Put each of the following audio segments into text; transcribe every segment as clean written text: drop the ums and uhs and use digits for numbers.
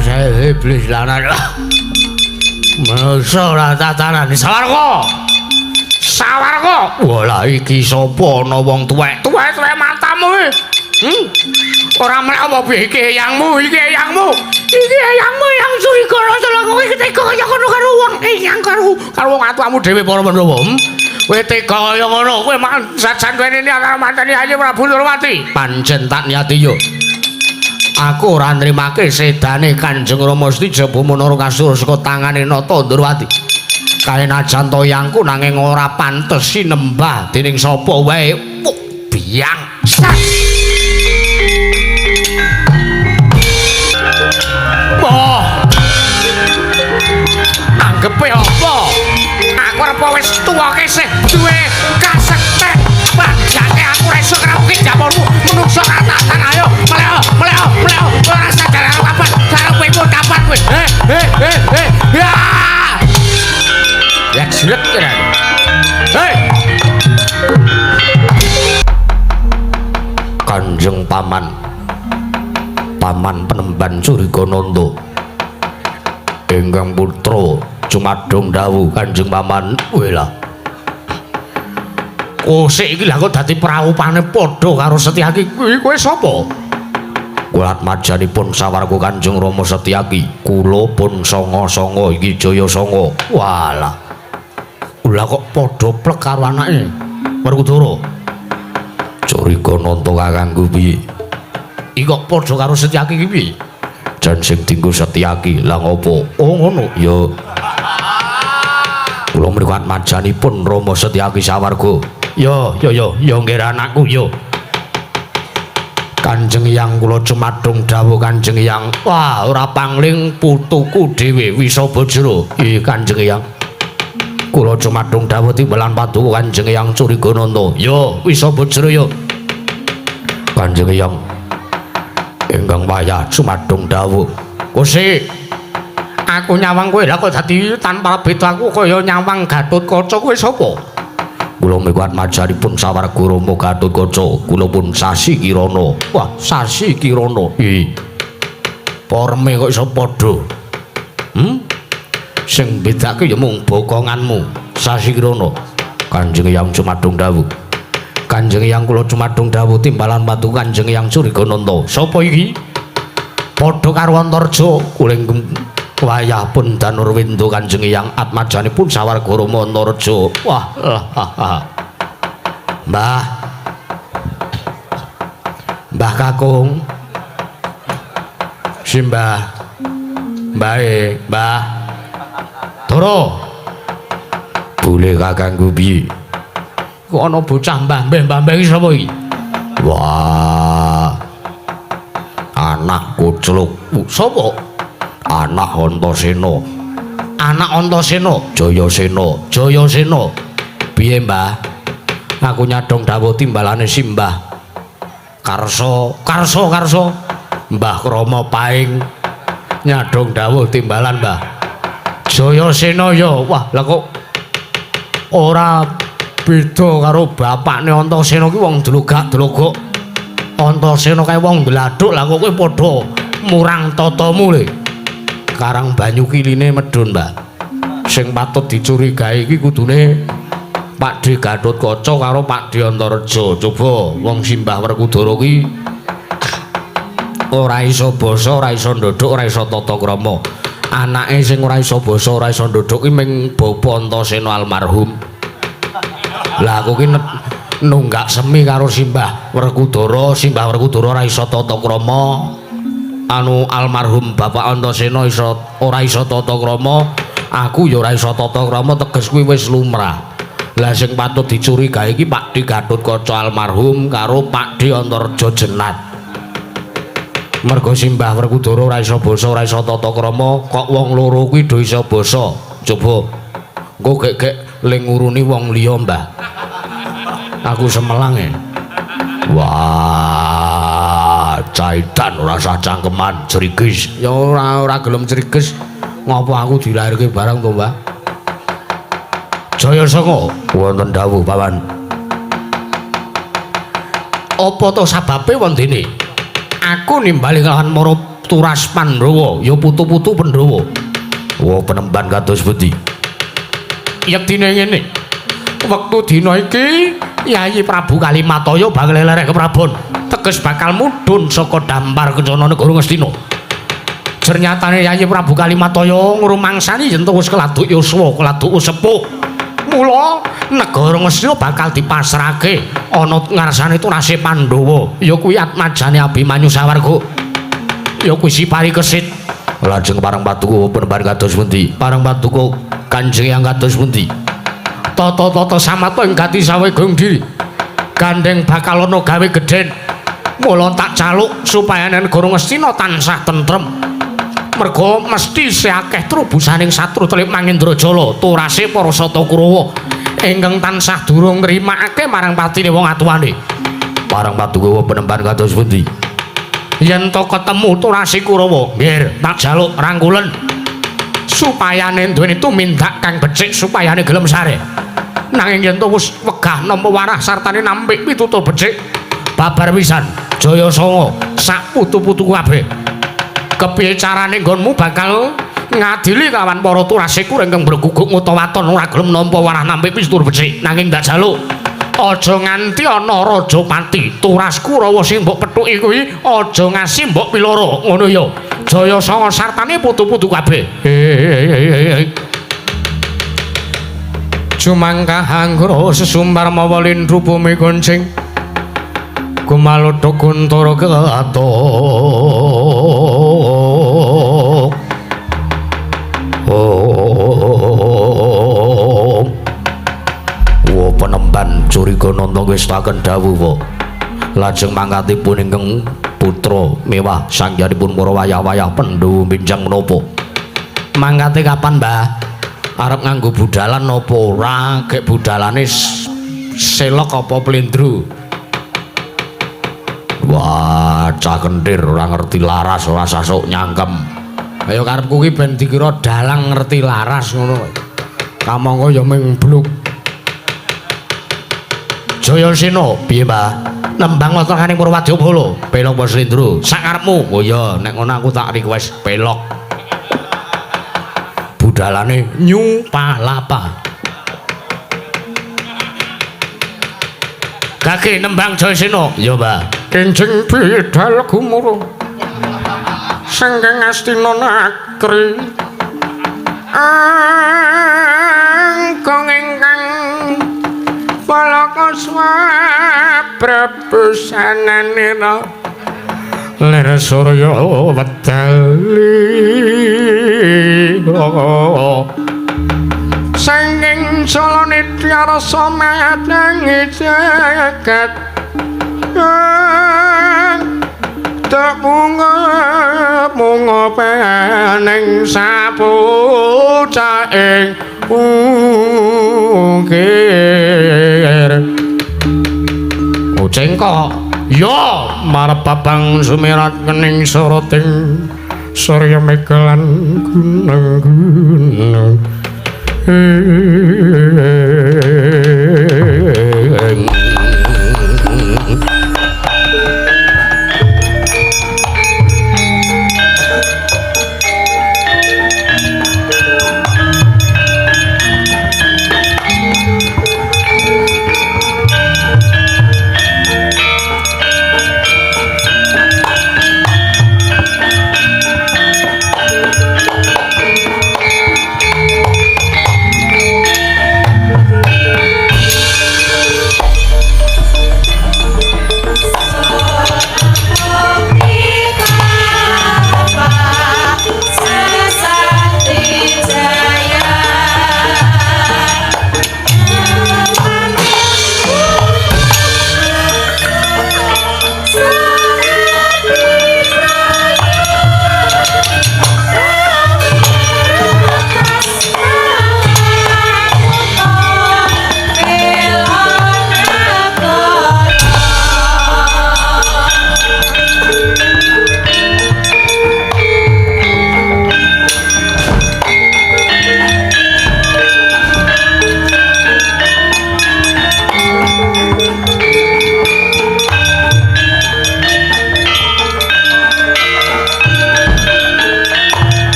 Saya iblis lanang. Manusa ora tatanan sawarga. Sawarga. Walah iki sapa ana wong tuwek? Tuwek-tuwek matamu iki. Ora melek apa piye iki eyangmu, iki eyangmu. Iki eyangmu yang Surigana celaka kowe tega kaya ngono karo wong eyang karo wong atuamu dhewe para Pandhawa. Kowe tega kaya ngono, kowe sajan duweni karo manteni Ayi Prabu Ndorowati. Pancen tak niati yo. Aku ora nrimake sedane Kanjeng Rama Setija Manara Kasura saka tangane Nata Ndorowati. Kae najan toyangku nanging ora pantes sinembah dening sapa wae. Biang. Wah. Anggepe apa? Aku arep wis tuwa kesih duwe kasekten. Pajake aku ora iso ngrawuhi jamonmu. Menungso tatan ayo meleo meleo meleo ora sadar karo kapan karo kowe kapan kowe. Eh. Ya. Ya jret kira. Hei. Kanjeng Paman. Paman Penemban Surigananda. Ingkang putra cumadung dawuh Kanjeng Paman. Welah. Kosik iki lha kok dadi praupane padha karo Setyaki. Kuwi kowe sapa? Kula atmajanipun sawarga Kanjeng Rama Setyaki. Kula pun sanga-sanga iki Jaya Sanga. Walah. Lah kok padha plek karo anake Werkudara. Curigananta kakangku piye? Iki kok padha karo Setyaki iki piye? Jan sing dinggo Setyaki. Lah ngopo? Oh ngono. Ya. Kula mriku atmajanipun Rama Setyaki sawarga. Yo yo yo yo nggih anakku yo. Kanjeng Hyang kula cumadung dawuh Kanjeng Hyang. Wah, ora pangling putuku dhewe Wisabajra. Nggih Kanjeng Hyang. Kula cumadung dawuh timbalan paduka Kanjeng Hyang Curigananta. Yo Wisabajra yo. Kanjeng Hyang ingkang wayah cumadung dawuh. Gusti, aku nyawang kowe lha kok dadi tanpa beda aku kaya nyawang Gatotkaca. Kowe sapa? Kula mriku atmajanipun sawarga Rama Gatotkaca. Kula pun Sasi Kirana. Wah, Sasi Kirana. Nggih. Porme kok iso padha? Sing bedake ya mung bokonganmu, Sasi Kirana. Kanjeng Hyang cumadung dawuh. Kanjeng Hyang kula cumadung dawuh timbalan paduka Kanjeng Hyang Curigananta. Sapa iki? Padha karo Antarja. Kuling wayah pun Danurwinda Kanjeng Hyang atmajanipun sawarga Rama Antarja. Wah, lah. Mbah. Mbah Kakung. Simbah. Mbahe, Mbah. Dara. Boleh kakangku piye? Kok ana bocah mbah mbah iki sapa iki? Wah. Anak kucluk. Sapa? Anak Antasena. Anak Antasena, Jayasena, Jayasena. Piye, Mbah? Aku nyadong dawuh timbalane Simbah. Karsa, Karsa, Karsa. Mbah Krama Paing nyadong dawuh timbalan, Mbah. Jayasena ya. Wah, lah kok ora beda karo bapakne Antasena ki wong dlogak-dlogok. Antasena kae wong bladuk, lah kok kowe padha murang tatamu le. Karang banyu kiline medhun, Mbah. Sing patut dicurigai iki kudune Pakdhe Gatotkaca karo Pakdhe Antareja. Coba wong Simbah Werkudara ki ora iso basa, ora iso ndodhok, ora iso tata krama. Anake sing ora iso basa, ora iso ndodhok ki ming Bapa Antasena almarhum. Lah aku ki nunggak semi karo Simbah Werkudara, Simbah Werkudara ora iso tata krama. Anu almarhum Bapak Antasena iso ora iso tata krama, aku ya ora iso tata krama, teges kuwi wis lumrah. Lah sing patut dicurigai iki Pakdhe Gatotkaca almarhum karo Pakdhe Antarja Jenat. Mergo Simbah Werkudara ora iso basa, ora iso tata krama, kok wong loro kuwi do iso basa. Coba engko gek-gek ling nguruni wong liya, Mbah. Aku semelang e. Wah, caitan ora usah cangkeman, crigis. Ya ora gelem crigis. Ngopo aku dilairke bareng to, Mbah? Jaya Sanga, wonten dawuh, Paman. Apa to sababe wondene? Aku nimbali kelawan para turas Pandhawa, ya putu-putu Pandhawa. Wah, penemban kados pundi? Yektine ngene. Wektu dina iki Yayi Prabu Kalimataya bakal lerek keprabon. Teges bakal mudhun saka dampar kencana negara Ngastina. Jernyatane Yayi Prabu Kalimataya ngrumangsani yen wis keladuk yuswa, keladuk sepuh. Mula negara Ngastina bakal dipasrahke ana ngarsane turase Pandhawa. Ya kuwi atmajane Abimanyu sawarga. Ya kuwi si Parikesit. Lajeng parang paduka penemban kados pundi? Parang paduka Kanjeng Hyang kados pundi? Tata-tata samata ing gati sawegong diri. Gandeng bakal ana gawe gedhen. Mula tak caluk supaya negara Ngastina tansah tentrem. Merga mesti isih akeh trubusaning satru Telip Mangendrajala turase para Sata Kurawa ingkang tansah durung nrimakake marang patine wong atuwane. Parang paduka penemban kados pundi? Yen to ketemu turase Kurawa, nggih, tak jaluk rangkulen supayane duweni tumindak kang becik supayane gelem sare. Nanging yen to wis wegah nampa warah sartane nampik pitutur becik babar pisan Jaya Sanga sak putu-putu kabeh. Kepiye carane nggonmu bakal ngadili kawan para turase Kurawa ingkang breguguk ngutawaton ora gelem nampa warah nampik pitutur becik. Nanging ndak jaluk aja nganti ana Rajapati turas Kurawa sing mbok pethuki kuwi aja ngasi mbok piloro ngono ya. Jaya Sanga sartane putu-putu kabeh. Jumangkah anggra sesumbar mawa lindru bumi goncing gumalodha guntara keatuk. Oh. Wa penemban curiga nanta ngestaken dawuh wa. Lajeng mangkatipun ingkang putra mewah sangyanipun para wayah-wayah Pandhawa benjang menapa? Mangkate kapan, Mbah? Arep nganggo budalan apa ora? Gek budalane selok apa plindru? Wah, cah kentir ora ngerti laras, ora sasuk nyangkem. Ayo karepku ki ben dikira dalang ngerti laras ngono. Kamangka ya ming bluk. Jayasena, piye, Mbah? Nembang wonten Purwadyabala, pelok apa slendro? Sak karepmu. Oh iya, nek ngono aku tak request pelok. Budalane New Palapa. Gage nembang Jayasena. Iya, Mbah. Kenjeng bidal gumuruh sangking Astina nakri angkong ingkang palaka swabrabusananira lir surya wedal sangking Jalanidya rasa madangi jagat tak bunga bunga pening sapucaing ukir. Oh cengkok ya marep babang sumirat kening soroting surya megalan gunung-gunung.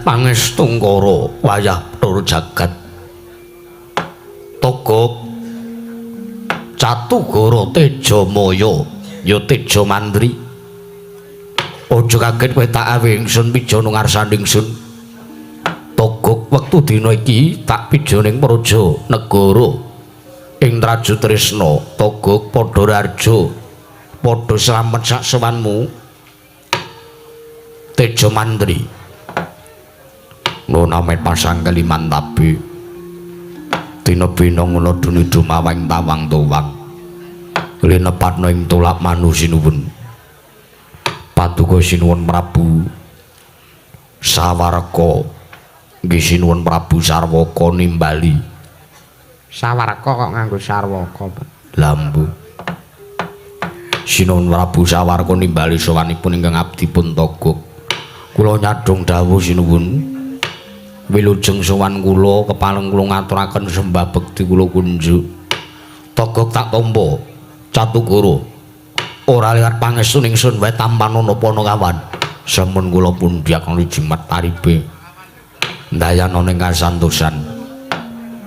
pangestungkara wayah tur jagat. Togok Catugara Tejamaya ya Teja Mandri. Aja kaget kowe tak awe ingsun pijana ngarsane ingsun. Togok wektu dina iki tak pija ning praja negara ing Traju Tresna. Togok padha raja padha slamet sak sowanmu Teja Mandri. Nuwun amit pasang keliman tabi dina bina ngono duni dumawang tawang tuwang linepatna ing tulak manu sinuwun. Paduka sinuwun Prabu Sawarka. Nggih sinuwun Prabu Sarwaka nimbali. Sawarka kok nganggo Sarwaka, Pak? Lambu. Sinuwun Prabu Sawarka nimbali sowanipun ingkang abdi pun Togok. Kula nyadhong dawuh sinuwun. Wilujeng sowan kula kepareng kula ngaturaken sembah bekti kula kunjuk. Togok tak tampa Catugara. Ora liwat pangestu ingsun wae tampanana Panakawan. Sampun kula pundhak jimat taribe. Ndayana ning kasantosan.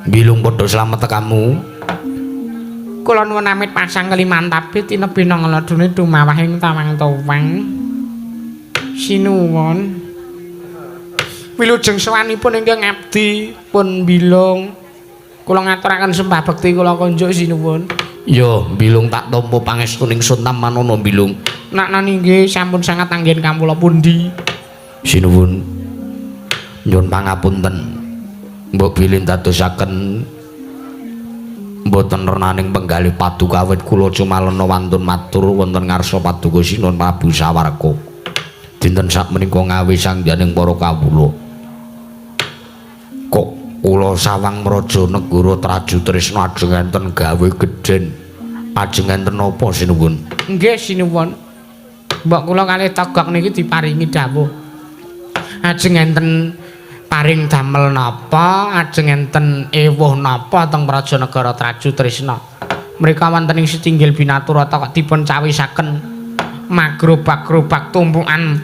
Bilung padha slamet tekamu. Kula nuwun amit pasang keliman tabi tinebina ngladune dumawah ing tawang tuwang. Sinuwun. Wilujeng sowanipun ingkang abdi pun Bilung. Kula ngaturaken sembah bekti kula kunjuk sinuwun. Ya, Bilung tak tampa pangestu ingsun tampanana Bilung. Nak-nani nggih sampun sanget anggen kawula pundi. Sinuwun. Nyuwun pangapunten. Mbok bilih ndadosaken mboten renaning penggalih paduka awit kula cumalena wantun matur wonten ngarsa paduka Sinuwun Prabu Sawarka. Dinten sakmenika ngawi sangyaning para kawula. Kok kula sawang mraja negara Traju Tresna ajeng enten gawe gedhen. Ajeng enten napa sinuwun? Nggih sinuwun. Mbok kula kalih Togok niki diparingi dawuh. Ajeng enten paring damel napa, ajeng enten ewuh napa teng praja negara Traju Tresna. Mrika wonten ing sitinggil binaturata kok dipun cawisaken magrobak-grobak tumpukan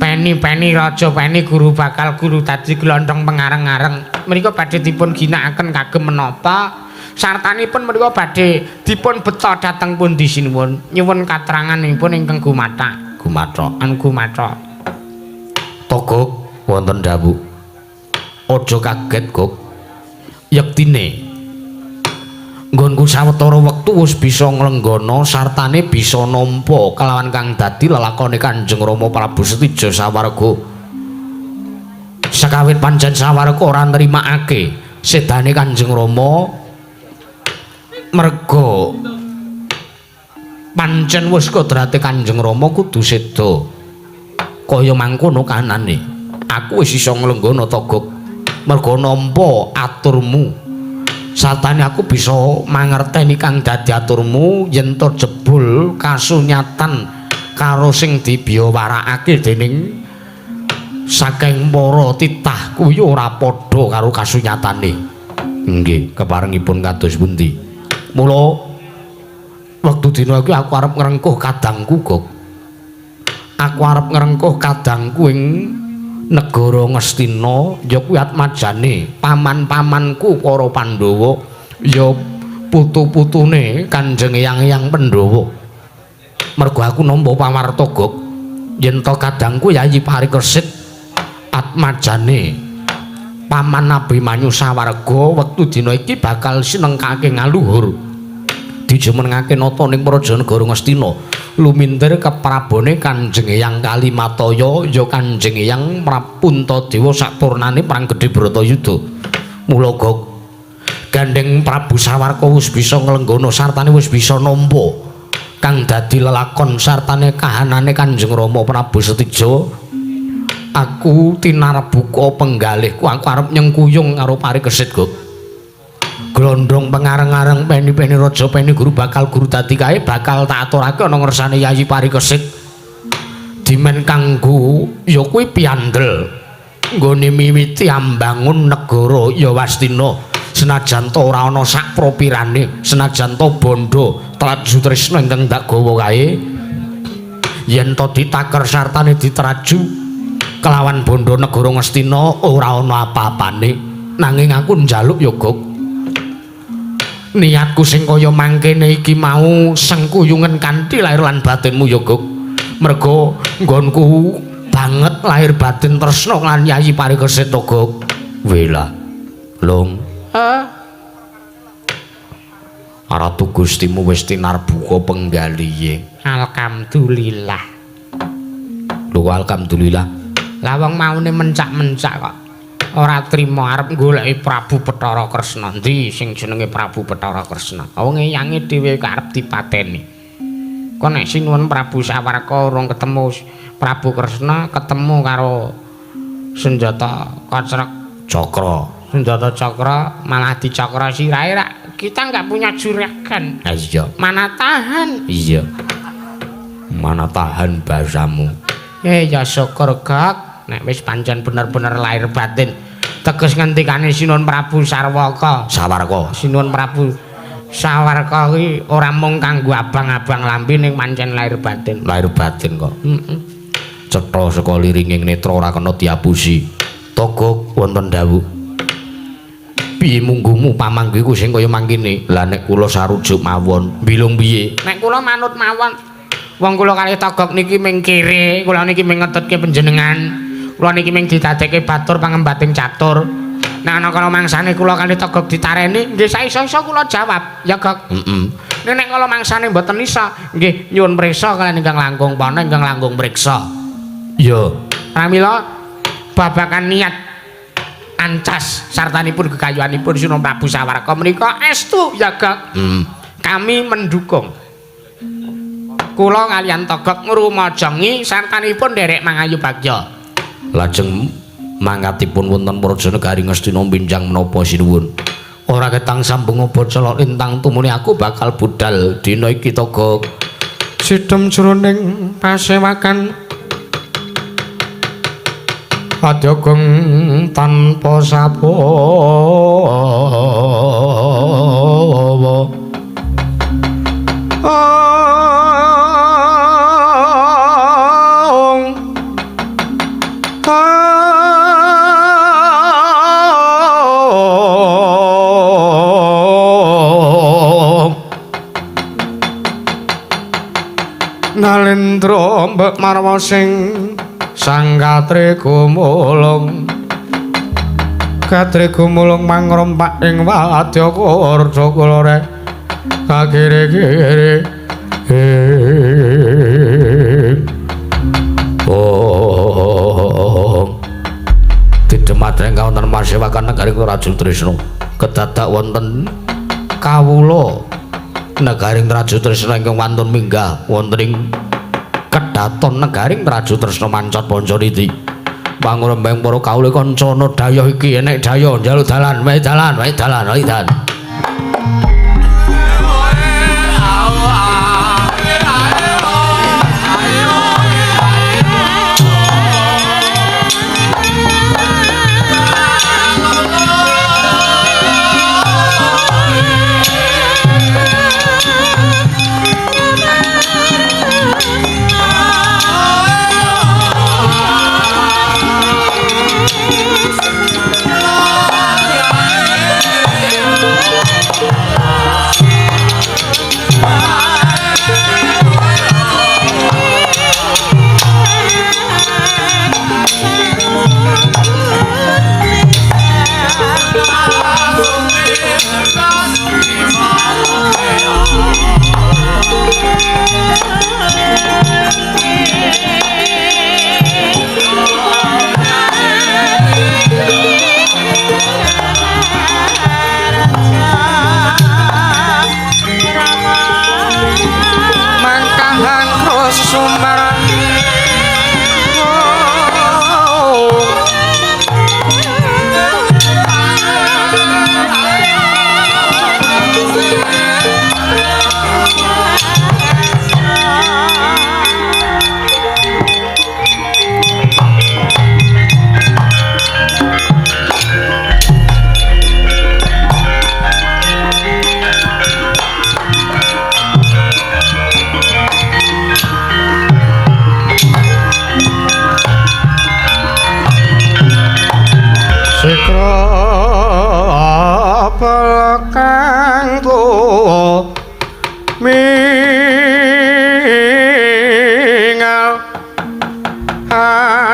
peni-peni raja peni guru bakal guru dadi glondong pengareng-areng. Mrika badhe dipun ginakaken kagem menapa? Sartanipun mrika badhe dipun beto dhateng pundi sinuwun? Nyuwun kateranganipun ingkang gumathak. Gumathak. An gumathak. Togok wonten dawuh. Aja kaget, Gok. Yektine nggonku sawetara wektu wis bisa nglenggana sartane bisa nampa kelawan kang dadi lelakone Kanjeng Rama Prabu Setija Sawarga. Sakawit pancen Sawarga ora nrimakake sedane Kanjeng Rama merga pancen wis kodrate Kanjeng Rama kudu seda kaya mangkono kanane. Aku wis iso nglenggana Togok merga nampa aturmu. Sartane aku bisa mangerteni kang dadi aturmu yen to jebul kasunyatan karo sing dibiyawarakake dening saking para titah kuwi ora padha karo kasunyatane. Nggih, keparengipun kados pundi? Mula wektu dina iki aku arep ngrengkuh kadangku, Gok. Aku arep ngrengkuh kadangku ing negara Ngastina, ya kuwi atmajane paman-pamanku para Pandhawa, ya putu-putune Kanjeng Eyang-eyang Pandhawa. Mergo aku nampa pawarta, Gok, yen to kadangku Yayi Parikesit atmajane paman Abimanyu Sawarga wektu dina iki bakal sinengkake ngaluhur dijumenengake nata ning praja negara Ngastina lumintir keprabone Kanjeng Eyang Kalimataya ya Kanjeng Eyang Prapuntadewa sakpurnane perang gedhe Bratayuda. Mula Gok, gandeng Prabu Sawarka wis bisa nglenggana sartane wis bisa nampa kang dadi lelakon sartane kahanane Kanjeng Rama Prabu Setija. Aku tinarbuka penggalihku, aku arep nyengkuyung karo Parikesit, Gok. Glondong pengareng-areng peni-peni raja peni guru bakal guru dadi kae bakal tak aturake ana ngersane Yayi Parikesit. Dimen kanggo ya kuwi piandel nggone miwiti ambangun negara ya Wastina. Senajan to ora ana sak propirane, senajan to bondo Traju Tresna ingkang tak gawa kae, yen to ditaker sartane diteraju Kelawan bondo negara Ngastina ora ana apa-apane. Nanging aku njaluk ya, Gok. Niatku sing kaya mangkene iki mau sengkuyungen kanthi lahir lan batinmu ya, Gok. Merga nggonku banget lahir batin tresna lan Yayi Parikesit, Gok. Wela. Long. Ratu Gustimu wis tinarbuka penggalihe. Alhamdulillah. Lho alhamdulillah. Lah wong maune mencak-mencak kok ora trima arep goleki Prabu Bathara Kresna. Endi sing jenenge Prabu Bathara Kresna? Wong eyange dhewe kok arep dipateni. Kok nek sinuwun Prabu Sawarka urung ketemu Prabu Kresna, ketemu karo senjata kocrek cakra. Senjata cakra malah dicakra sirahe rak. Kita nggak punya juragan. Iya. Mana tahan? Iya. Mana tahan bahasamu? Ya syukur, Gok. Nek wis pancen bener-bener lahir batin. Teges ngentikane Sinuwun Prabu Sarwaka. Sawarka. Sinuwun Prabu Sawarka kuwi ora mung kanggo abang-abang lambi ning pancen lahir batin. Lahir batin kok. Heeh. Cetha saka liringing netra ora kena diapusi. Togok wonten dawuh. Piye munggumu pamanggiku sing kaya mangkene? Lah nek kula sarujuk mawon, bilung piye? Nek kula manut mawon. Wong kula kalih Togok niki ming kere, kula niki ming ngetutke panjenengan. Kula niki ming didadekke batur pangembating catur. Nek ana kala mangsane kula kalih Togok ditareni, nggih saiso-iso kula jawab, ya Gok. Heeh. Nek kala mangsane mboten isa, nggih nyuwun priksa kaliyan ingkang langkung pana ingkang langkung priksa. Iya. Pramila babakan niat ancas sartanipun gegayuhanipun Sinuwun Prabu Sawarka menika estu ya Gok. Kami mendukung. Kula kaliyan Togok ngrumajangi sartanipun nderek mangayu bagya. Lajeng mangkatipun wonten Praja Negari Ngastina benjang menapa sinuwun. Ora ketang sambung apa celok lintang tumune aku bakal budal dina iki Togok. Sidem jroning pasewakan Adyageng tanpa sabawa. Nalendra mbek marwa sing Sang Katri gumulung, Katri gumulung mangrompak ing wadya kurda kula rek kakiri-kiri. Oh, didemadreng kawonten masewakan negari Raja Trisna. Kedadak wonten kawula negaring Raja Trisna ingkang wantun minggah wonten ing kedaton negaring Raja Tresna mancot Pancaniti. Pangrembeng para kawula kancana dayuh iki enek daya njaluk dalan, wae dalan, wae dalan, wae dalan.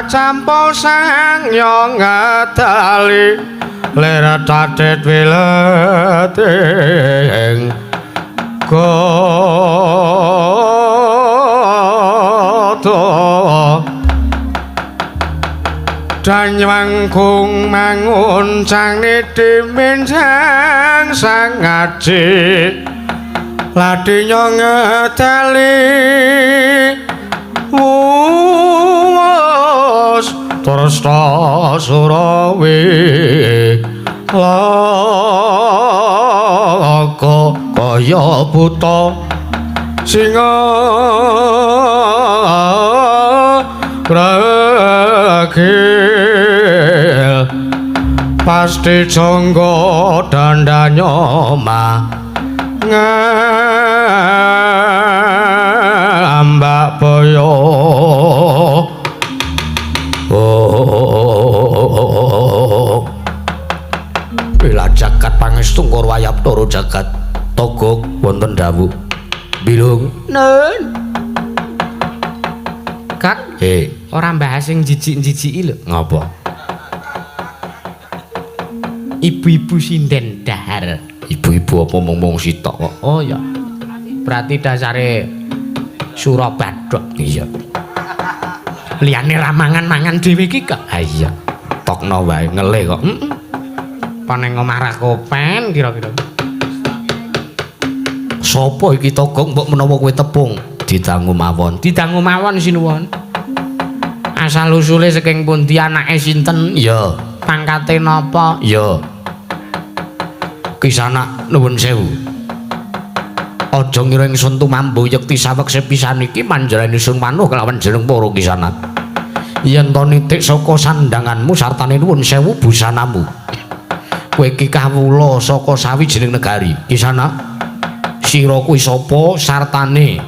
Kacampo sang yo ngedali lir tatit wileting goto danywangkung mangun cangniti minjang sangaji ladinya ngedali wus terus ta surawi laka kaya buta singa gregil pasti jangga dandanya ma ngambak boyo. Oh, bila jagat pangestu wayap toro jagat togok wonten dawuh bilung nun kak ora bahas sing jijik-jijiki lho. Ngapa? Ibu-ibu sinden dahar. Ibu-ibu apa mung-mung sitok kok. Oh ya. Berarti dasare Surabadok. Iya. Liyane ra mangan-mangan dhewe iki kok. Ha iya. Tokno wae ngelih kok. Heeh. Pa nang omah ra kopen kira-kira. Sopo iki Togok mbok menawa kowe tepung? Didangu mawon. Didangu mawon sinuwun. Asal usule saking pundi, anake sinten? Iya. Pangkate napa? Iya. Kisanak nuwun sewu. Aja ngira ingsun tumambu yekti saweg sepisan iki manjaran ingsun manuh kelawan jeneng para kisanak. Yen to nitik saka sandanganmu sartane nuwun sewu busanamu. Kowe iki kawula saka sawijining negari. Kisanak, sira kuwi sapa sartane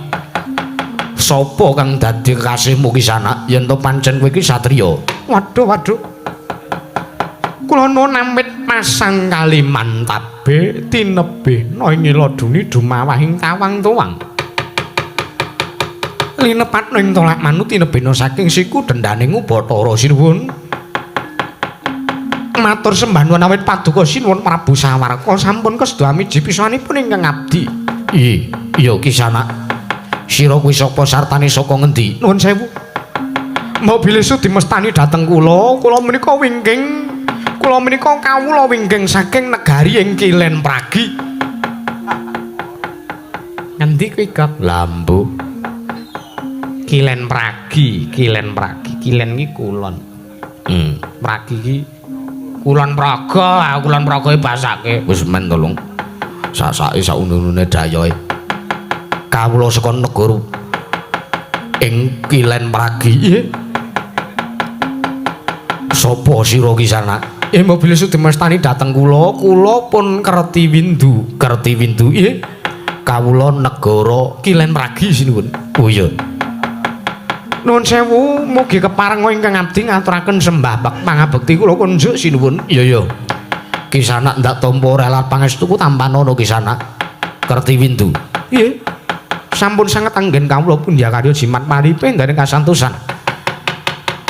sapa kang dadi kekasihmu kisanak? Yen to pancen kowe iki satriya. Waduh, waduh. Kula nuwun amit pasang kalimantabe tinebihna ing iladuni dumawahing tawang tuwang. Linepatna ing tolak manu tinebihna saking siku dendaning Ubathara sinuwun. Matur sembah nuwun awit paduka sinuwun Prabu Sawarka sampun kesda amiji pisanipun ingkang abdi. Iya kisanak. Sira kuwi sapa sartane saka ngendi? Nuwun sewu. Mbok bilih sudi mestani dhateng kula, kula menika wingking, kula menika kawula wingking saking negari ing Kilen Pragi. Ngendi kuwi, Gok? Lambu. Kilen Pragi, Kilen Pragi, Kilen iki kulon. Pragi iki Kulon Praga, Kulon Praga iki basake. Wis men tolong. Sasake saunune dayohe. Kawula saka negara ing Kilen Pragi. Nggih. Sapa sira kisanak? Mbok bilih sudi mestani dhateng kula, kula pun Kerti Windu. Kerti Windu. Nggih. Kawula negara Kilen Pragi sinuwun. Oh iya. Nuwun sewu, mugi kepareng ingkang abdi ngaturaken sembah pangabekti kula kunjuk sinuwun. Iya iya. Kisanak ndak tampa relat pangestuku tampanono kisanak. Kerti Windu. Nggih. Sampun sanget anggen kawula pundhya karya jimat paripe ndare kasantosan.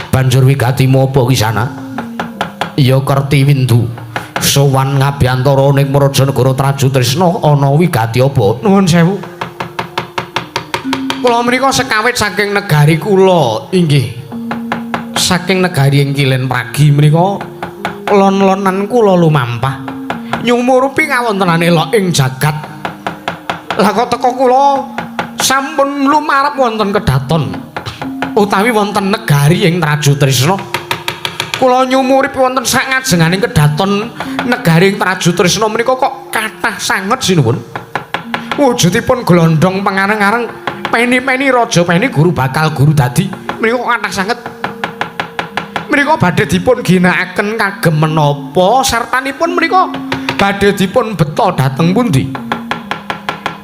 Banjur wigatimu apa kisanak? Ya Kerti Windu. Sowan ngabiyantara ning Praja Negara Trajutrisna ana wigati apa? Nuwun sewu. Kula menika sekawit saking negari kula inggih. Saking negari ing Kilen Pragi menika lon-lonan kula lumampah nyumurupi kawontenane elok ing jagat. Lah kok teka kula sampun lumarep wonten kedaton utawi wonten negari ing Trajutrisna. Kula nyumuripi wonten sak ngajenganing kedaton negari ing Trajutrisna menika kok kathah sanget sinuwun. Wujudipun glondong pengareng-areng peni-peni raja peni guru bakal guru dadi menika kathah sanget. Menika badhe dipun ginakaken kagem menapa sartanipun menika badhe dipun beta dhateng pundi?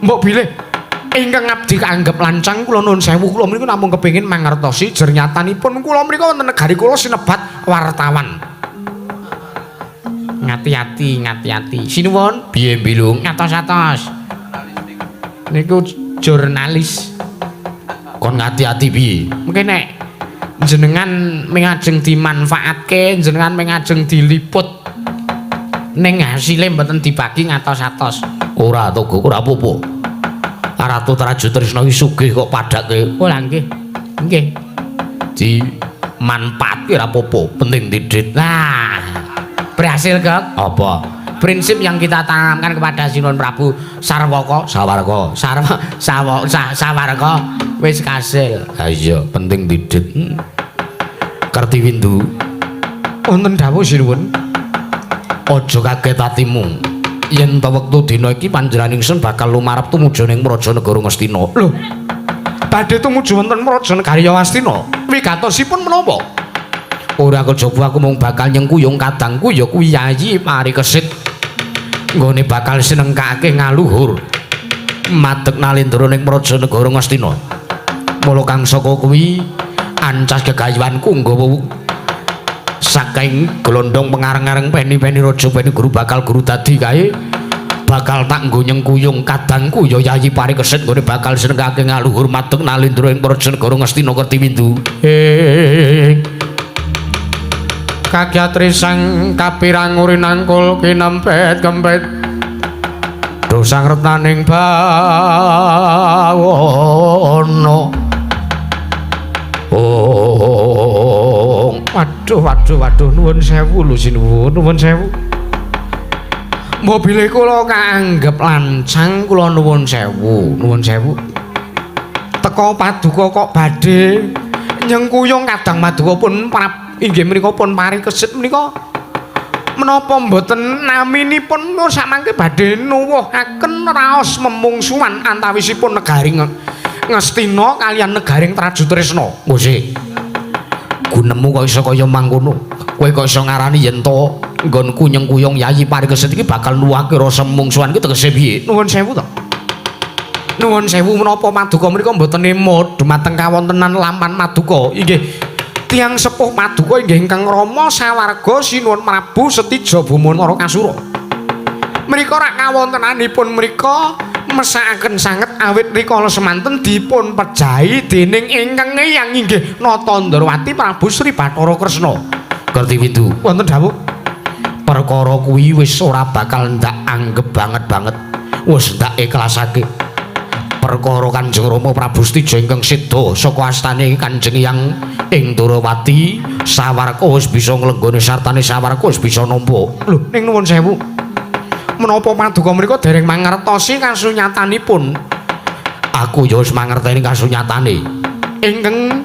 Mbok bilih ingkang abdi kaanggep lancang kula nuwun sewu, kula menika namung kepengin mangertosi jernyatanipun kula menika wonten negari kula sinebat wartawan. Ngati-ati, ngati-ati. Sinuwun. Piye Bilung? Ngatos-atos. Niku jurnalis. Kon ngati-ati piye? Mungkin nek Jenengan mingajeng dimanfaatke, jenengan mingajeng diliput. Ning hasile mboten dibagi ngatos-atos. Ora Togok, ora apa-apa. Ratu Trajutrisna iki sugih kok padhake. Oh lha nggih. Nggih. Dimanfaatke ora apa-apa, penting didit. Nah, berhasil kok. Apa? Prinsip yang kita tanamkan kepada Sinuwun Prabu Sarwaka, Sawarga, Sarwa, Sawa, Sawarga wis kasil. Ha iya, penting didit. Kertiwindu, wonten dawuh Sinuwun. Aja kaget atimu. Yen ta wektu dina iki panjenengan ingsun bakal lumarep tumuju ning Praja Negara Ngastina. Lho, badhe tumuju wonten Praja Negara Ngastina. Wigatosipun menapa? Ora kejaba aku mung bakal nyengkuyung kadangku ya kuwi Yayi Parikesit. Nggone bakal sinengkake ngaluhur madeg nalindra ning Praja Negara Ngastina. Mula kang saka kuwi ancas gegayuhanku nggawa saking glondong pengareng-areng peni-peni raja peni guru bakal guru dadi kae bakal tak nggo nyengkuyung kadangku ya Yayi Parikesit nggone bakal sinengkake ngaluhur madeg nalindra ing Praja Negara Ngastina Kertiwindu. Kagyatri sang kapirang urinangkul kinempet kempet dosang retnaning bawana. Oh, waduh waduh waduh, nuwun sewu lho sinuwun, nuwun sewu. Mobile kula kaanggep lancang, kula nuwun sewu, nuwun sewu. Teka paduka kok badhe nyengkuyung kadang maduka pun prap inggih menika pun Parikesit menika menapa mboten naminipun samangke badhe nuwuhaken raos memungsuhan antawisipun negari Ngastina kaliyan negaring Trajutrisna. Ngose. Gunemu kok iso kaya mangkono? Kowe kok iso ngarani yen to nggonku nyengkuyung Yayi Parikesit iki bakal nuwuhake rasa mungsuhan iki tegese piye? Nuwun sewu to. Nuwun sewu menapa paduka menika mboten emut dumateng kawontenan lampan maduka. Inggih tiyang sepuh paduka inggih ingkang rama sawarga Sinuwun Prabu Setija Boma Narakasura. Menika rak kawontenanipun menika mesakaken sanget awit rikala semanten dipun pejahi dening ingkang eyang inggih Nata Ndrawati Prabu Sri Bathara Kresna. Kertiwindu, wonten dawuh. Perkara kuwi wis ora bakal ndak anggep banget-banget. Wis ndak ikhlasake. Perkara Kanjeng Rama Prabu Setija ingkang seda saka astane Kanjeng Hyang ing Ndrawati sawarga wis bisa nglenggone sartane sawarga wis bisa nampa. Lho, ning nuwun sewu. Menapa paduka menika dereng mangertosi kasunyatanipun? Aku ya wis mangerteni kasunyatane. Ingkang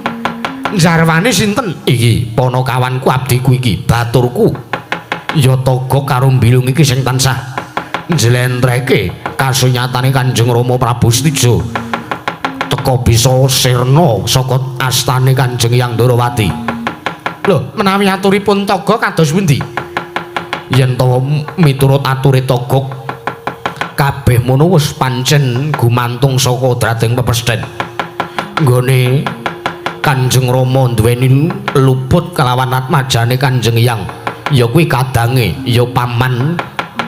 njarwane sinten? Iki panakawanku abdiku iki, baturku. Ya Togok karo Mbilung iki sing tansah njlentrehke kasunyatane Kanjeng Rama Prabu Setija. Teka bisa sirna saka astane Kanjeng Hyang Ndrawati. Lho, menawi aturipun Togok kados pundi? Yen to miturut ature Togok kabeh mono wis pancen gumantung saka drating pepesthen. Nggone Kanjeng Rama duweni luput kelawan atmajane Kanjeng Hyang ya kuwi kadange ya paman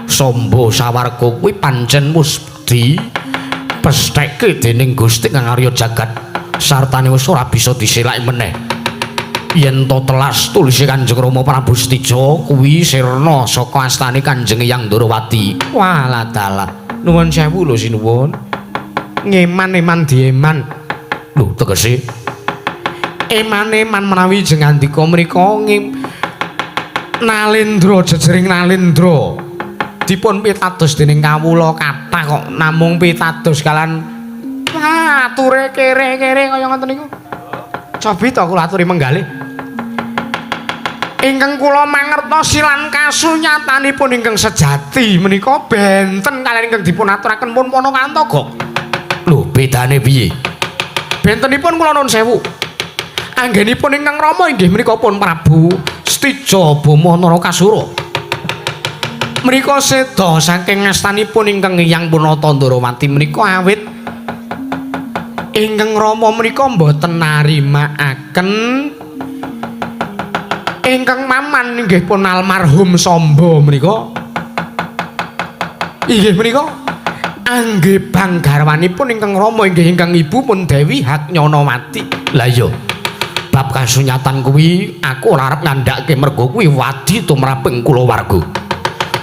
Samba sawarga kuwi pancen wis dipestheke dening Gusti Kang Arya Jagat sartane wis ora bisa diselaki meneh. Yen to telas tulise Kanjeng Rama Prabu Setija kuwi sirna saka astane Kanjeng Hyang Ndrawati. Walah dalah, nuwun sewu lho sinuwun. Ngeman-eman dieman. Lho tegese eman-eman menawi jengandika mrika nalendra jejering nalendra dipun pitados dening kawula kathah kok namung pitados kalan ature kere-kere kaya ngoten niku. Cobi to kula aturi menggalih. Ingkang kula mangertosi lan kasunyatanipun ingkang sejati menika benten kaliyan ingkang dipun aturaken pun Panakawan Togok. Lho, bedane piye? Bentenipun kula nuwun sewu. Anggenipun ingkang rama inggih menika pun Prabu Setija Boma Narakasura. Menika seda saking astanipun ingkang Hyang Punata Ndrawati menika awit ingkang rama menika mboten narimakaken ingkang maman inggih pun almarhum Samba menika. Inggih menika angge bang garwanipun ingkang rama inggih ingkang ibu pun Dewi Haknyanawati. Lah iya. Bab kasunyatan kuwi aku ora arep ngandhake mergo kuwi wadi tumraping kulawarga.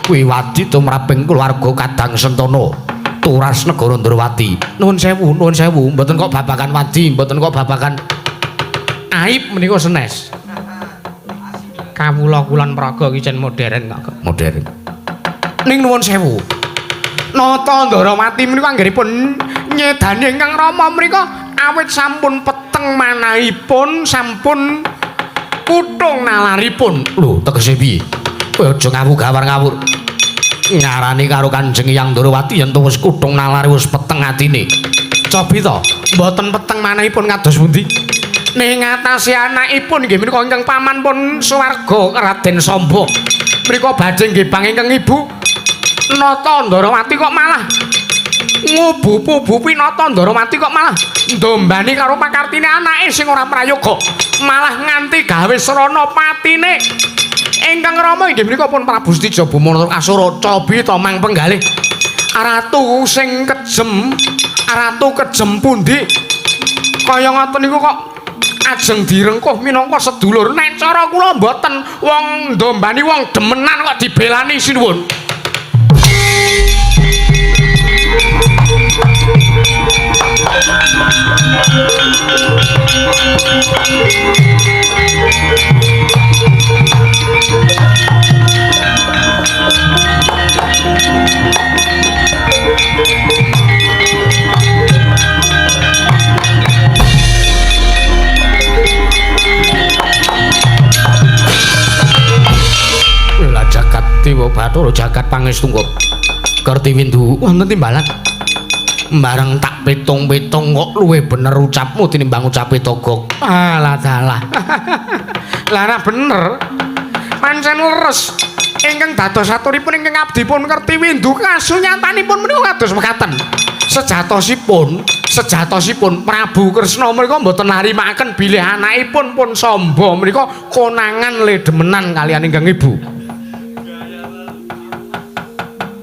Kuwi wadi tumraping kulawarga Kadang Sentana Turas Negara Ndrawati. Nuwun sewu, nuwun sewu, mboten kok babagan wadi, mboten kok babagan aib menika senes. Kawula kulon praga ki jen modern kok. Modern. Ning nuwun sewu. Nata Ndrawati menika anggenipun nyedani ingkang rama menika awit sampun peteng manahipun, sampun kutung nalaripun. Lho, tegese piye? Kowe aja ngawur-gawar ngawur. Ngarani karo Kanjeng Hyang Ndrawati yen wis kutung nalari wis peteng atine. Cobi to, mboten peteng manahipun kados pundi? Ning ngatasi anakipun nggih menika ingkang paman pun swarga Raden Samba. Mriko badhe nggih bang ingkang ibu Nata Ndrawati kok malah ngubup-ubupi Nata Ndrawati kok malah ndombani karo pakartine anake sing ora prayoga, malah nganti gawe srana patine. Ingkang rama inggih menika pun Prabu Setija Bumana Asura. Cobi to mang penggalih ratu sing kejem, ratu kejem pundi kaya ngoten niku kok ajeng direngkuh minangka sedulur. Nek cara kula mboten, wong ndombani wong demenan kok dibelani sinuwun. Lah jagat Dewa Bathara jagat pangestungga Kerti Windu wonten timbalan. Bareng tak pitung-pitung kok luwih bener ucapmu tinimbang ucape Togok. Alah dalah. Lah bener. Pancen leres ingkang dados aturipun ingkang abdi pun Kerti Windu kasunyatanipun menika kados mekaten. Sejatosipun, sejatosipun Prabu Kresna menika mboten narimakaken bilih anakipun pun Samba menika konangan le demenan kaliyan ingkang ibu.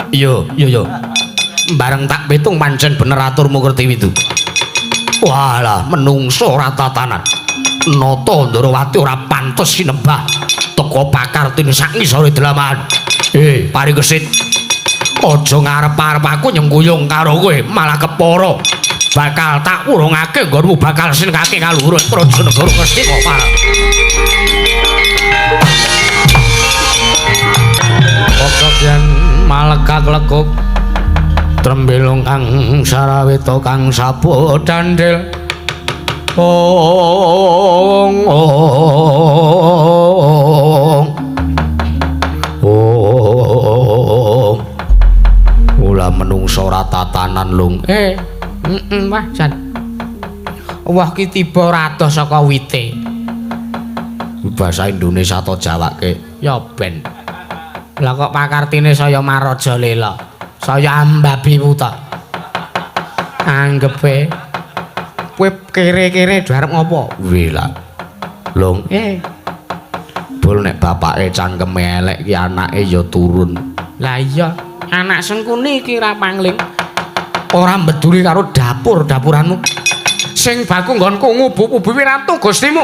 Iya, iya, iya. Bareng tak pitung pancen bener aturmu Kerti Windu. Walah, menungso ora tatanan. Nata Ndrawati ora pantes sinembah teka pakartine sak ngisore dlamahan. Parikesit. Aja ngarep-arep aku nyengkuyung karo kowe, malah kepara. Bakal tak urungake nggonmu bakal sinengake kaluhur praja negara Ngastina parang. Pokok yen malekak lekuk trembelung kang saraweta kang sapu dandil ong ong ong ula menungso ora tatanan lung. Wah jan wah ki tiba radoh saka wite. Bahasa Indonesia to Jawake ya ben. Lah kok pakartine saya maraja lela, saya ambabi wuta. Anggepe kowe kere-kere do arep ngopo? Wila. Lung. Bul nek bapake cangkeme elek ki anake ya turun. Lah iya, anak Sengkuni iki ra pangling. Ora mbeduli karo dapur-dapuranmu. Sing baku nggonku ngubu-ubuwi ratu Gustimu.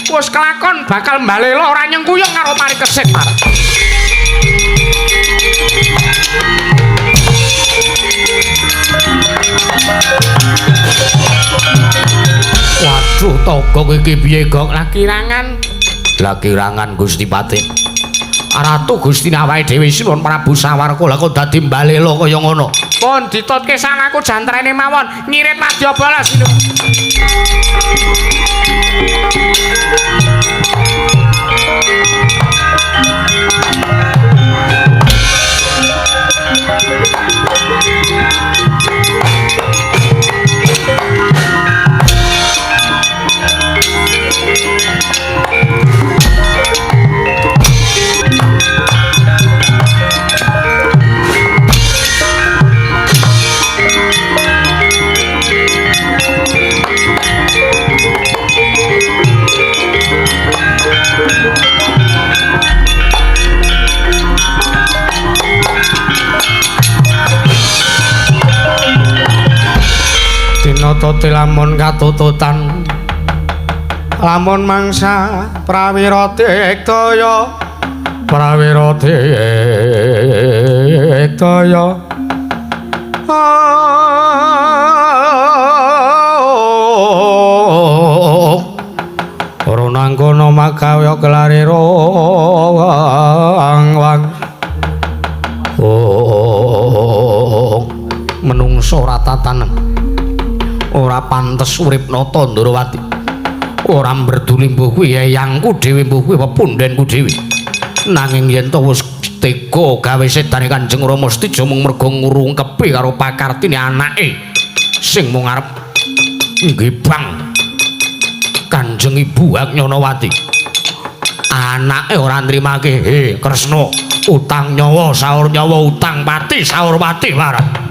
Wis kelakon bakal mbalela ora nyengkuyung karo Parikesit marang. Waduh, Togok iki piye, Gok? Lah kirangan. Lah kirangan Gusti Patih. Ratu Gusti awake dhewe Sinuwun Prabu Sawarka lah kok dadi mbalela kaya ngono. Pun ditutke sanaku jantrene mawon, ngirit wadyabala sinuwun. Dinata lamun katututan Lamun mangsa prawira diktaya, prawira diktaya. Ora nangkono magawe kelare wang wang. Oh, menungso ora tatanen. Ora pantes urip nata Ndorowati. Ora mberduli mbuh kuwi eyangku dhewe, mbuh kuwi pepundhenku dhewe. Nanging yen to wis tega gawe sedane Kanjeng Rama Setija mung merga ngurungkepi karo pakartine anake sing mung arep nggibang Kanjeng Ibu Agnyanawati. Anake ora nrimake. He Kresna, utang nyawa saur nyawa, utang pati saur pati marang.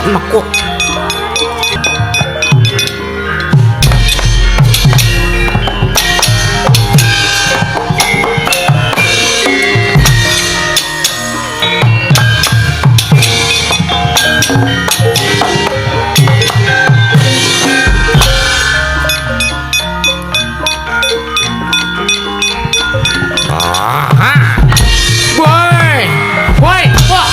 Nekuk. Woi, woi, wah.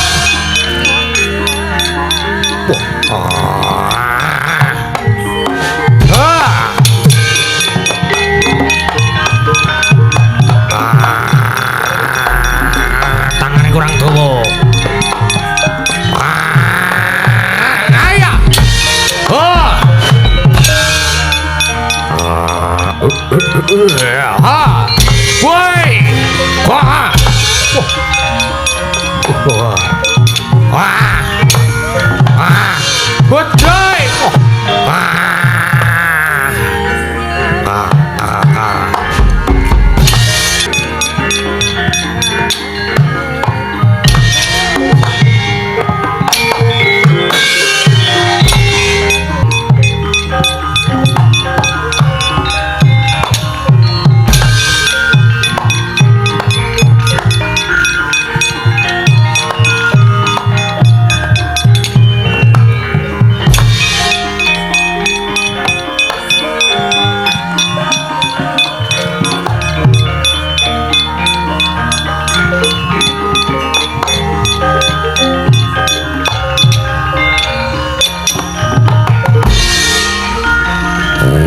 Tangane kurang dawa. Ayo. Oh. Ha. Woi. Wah. Wah. Wah. Wah. Woi. Wah. Ah, ah, ah.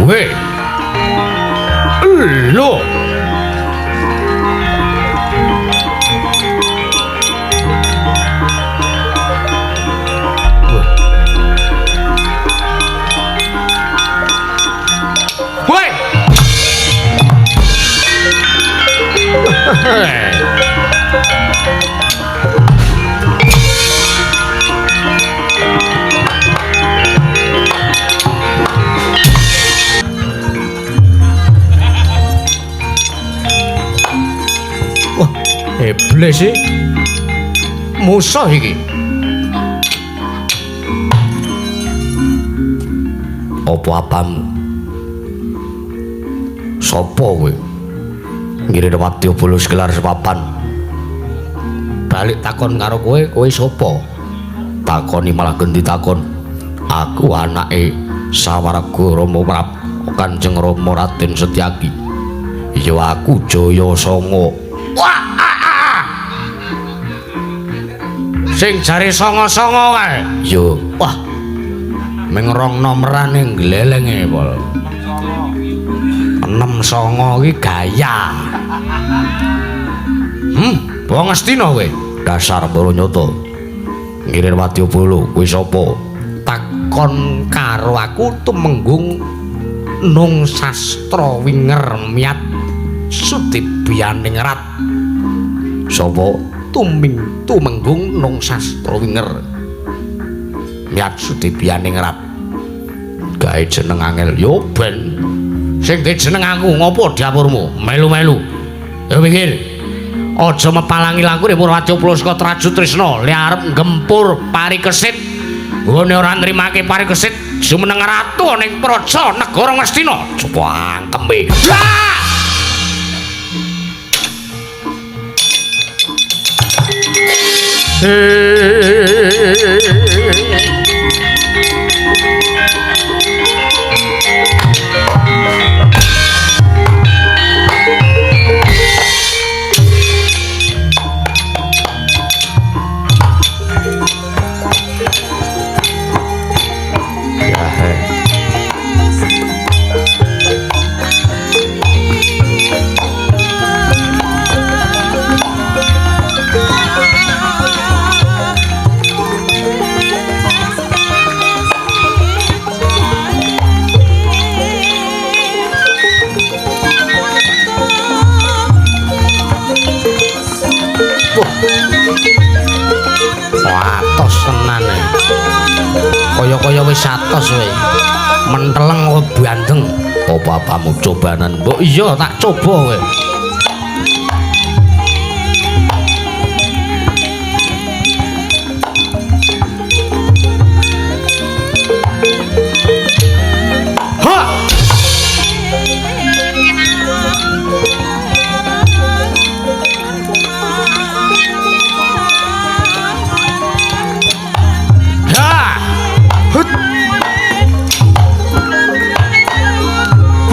Weh. Lho. Woi. Wah, iblis iki. Musuh iki. Apa apamu? Sopo kowe? Ngiring wadya bulus gelar sepapan. Balik takon karo kowe, kowe sapa? Takoni malah ganti takon. Aku anake Sawarga Rama Prabu Kanjeng Rama Raden Setyaki. Ya aku Jaya Sanga. Wah! Ah, ah. Sing jare songo-songo kae. Yo. Wah. Ming rong nomerane glelenge, Pol. 6-9 iki gaya. Wong Ngastina kowe. Dasar Baranyata. Ngirir Wadyabala, kowe sapa? Takon karo aku tumenggung Nung Sastra Winger Miat Sudibyaningrat. Sapa? Tumenggung Nung Sastra Winger Miat Sudibyaningrat. Gawe jeneng angel yo ben. Sing dijeneng aku ngopo dapurmu? Melu-melu. Ya pikir. Aja mepalangi langkure Purwadyabala saka Traju Trisna, le arep nggempur Parikesit. Nggone ora nrimake Parikesit, jumeneng ratu ning praja negara Ngastina. Coba angkeme. Atos tenan e. Kaya-kaya wis atos kowe. Menteleng kok bandeng. Apa apamu cobanan? Mbok iya tak coba kowe. Ha!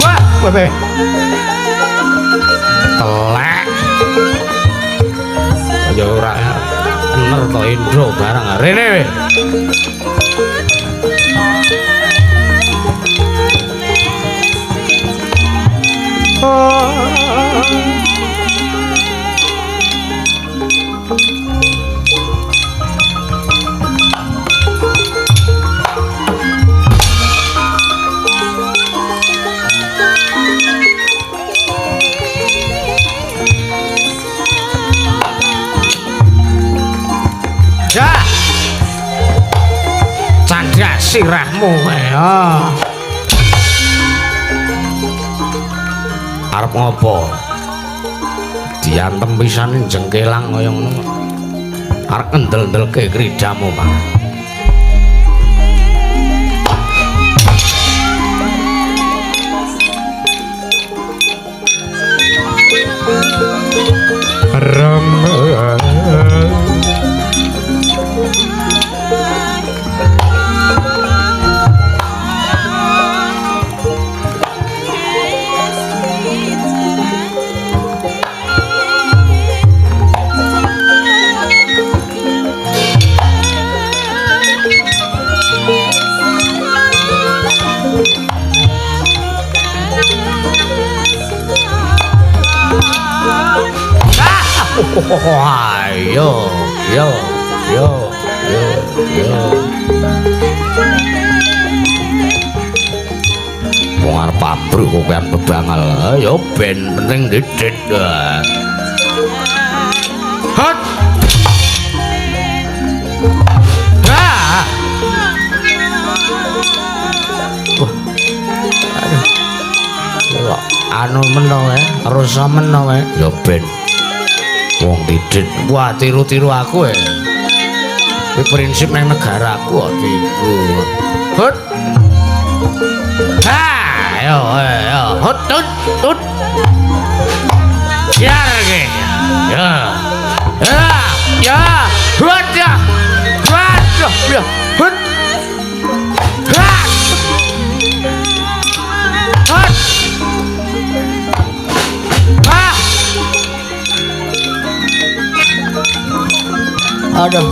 Wah, telek. Ya ora bener to Indro barang rene kowe. Candhak sirahmu ya. Arep ngopo? Diantem pisan jengkelang kaya ngono. Arep ngendel-ndelke kridamu, Pak. Ayo, yo, yo, yo, yo. Wong arep ambruk kok kowe bebangal. Ya ben penting didit. Hot. Ah. Wah. Aduh. Kok anu meno e, rusa meno e. Ya ben. Wong didit. Wah, tiru-tiru aku e. Kuwi prinsip nang negaraku kok tiru. Hut. Ha, yo yo, hut tut tut. Ya ge. Ya. Ya, ya. Hut ya. Hut ya. Hut. Ha. Hut. Ha. Aduh.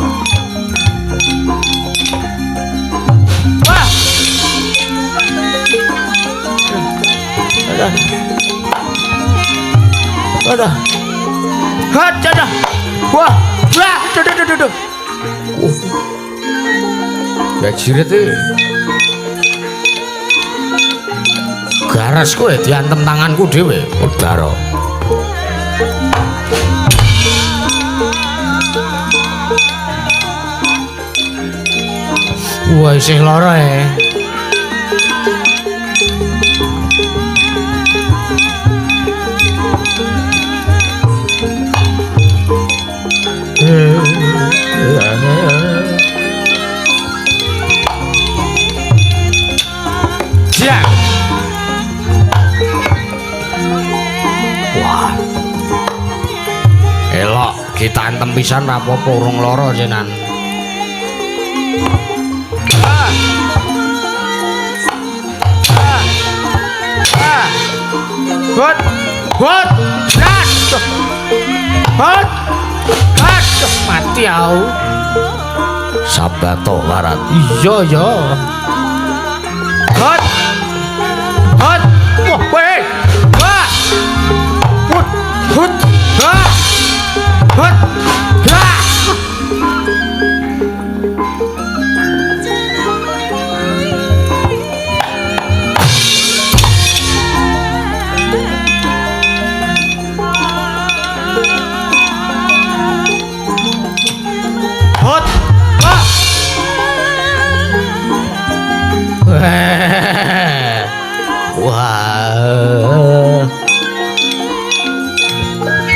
Aduh. Aduh. Wah, wah, duh duh duh duh. Ya jirit iki. Garas kowe diantem tanganku dhewe, Udara. Wah, isih lara e. Siap. Wah. Elok kita antem pisan ra apa-apa urung lara jenan. Hot. Hot. Hot. Hot. Mati aku. Sabato larat. Iya ya. Hot. Hot. Wah, weh. Wah. Hut. Hut. Wah. Hut. Wah. Hot. Wah. Wah.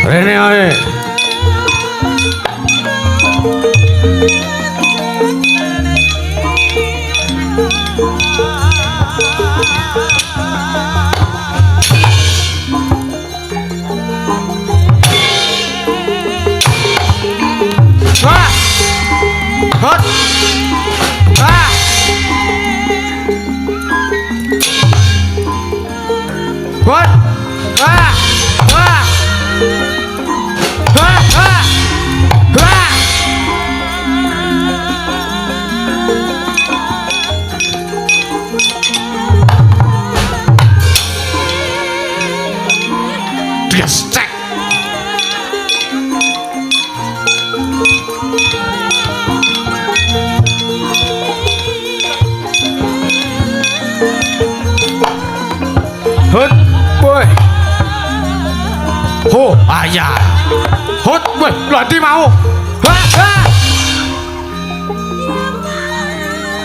Rene ae. Wah. Hot. Wah. Hot. Wah. Wah. Wah. Wah. Wah. Gesek. Hut, woi. Ho, ayah. Hut, woi, lha ndi mau? Wah, wah.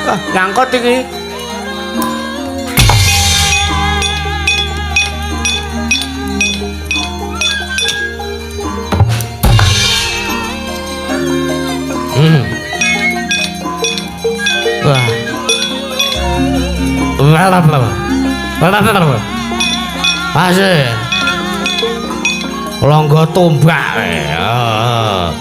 Ah, nyangkut iki. Wah. Wah, wah, wah. Wah, wah, wah. Asik. Longgo tombak. Heeh.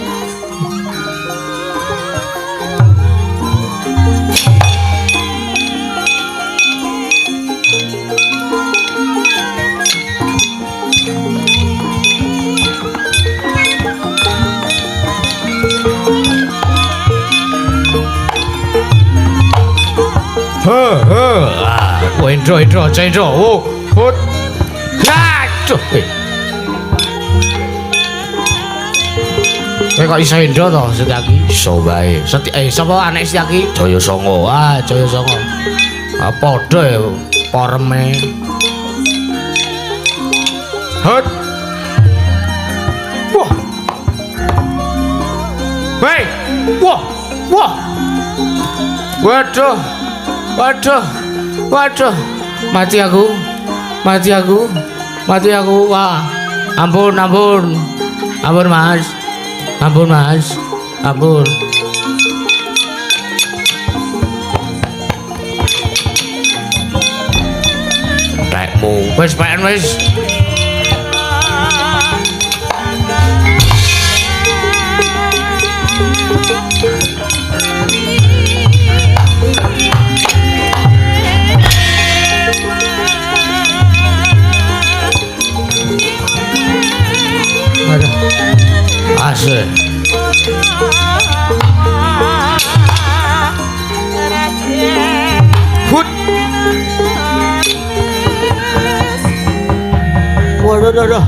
He he. Ah, endro endro endro. Oh, hut. Aduh. Kowe kok iso endro to Setyaki? Iso wae. Seti sapa anak Setyaki? Jaya Sanga. Ah, Jaya Sanga. Ah, padha ya poreme. Hut. Wah. Hei. Wah. Wah. Waduh. Waduh. Waduh. Mati aku. Mati aku. Mati aku. Wah. Ampun, ampun. Ampun, Mas. Ampun, Mas. Ampun. Tekmu. Wis, peken wis. Asik. Hut. Waduh, waduh.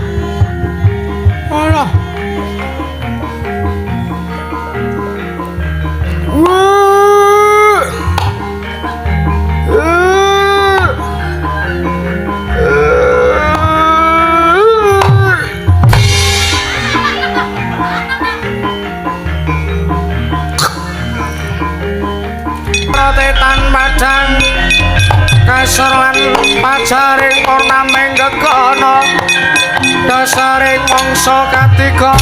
Pajaring ornamen gegono dasaring mangsa katiga.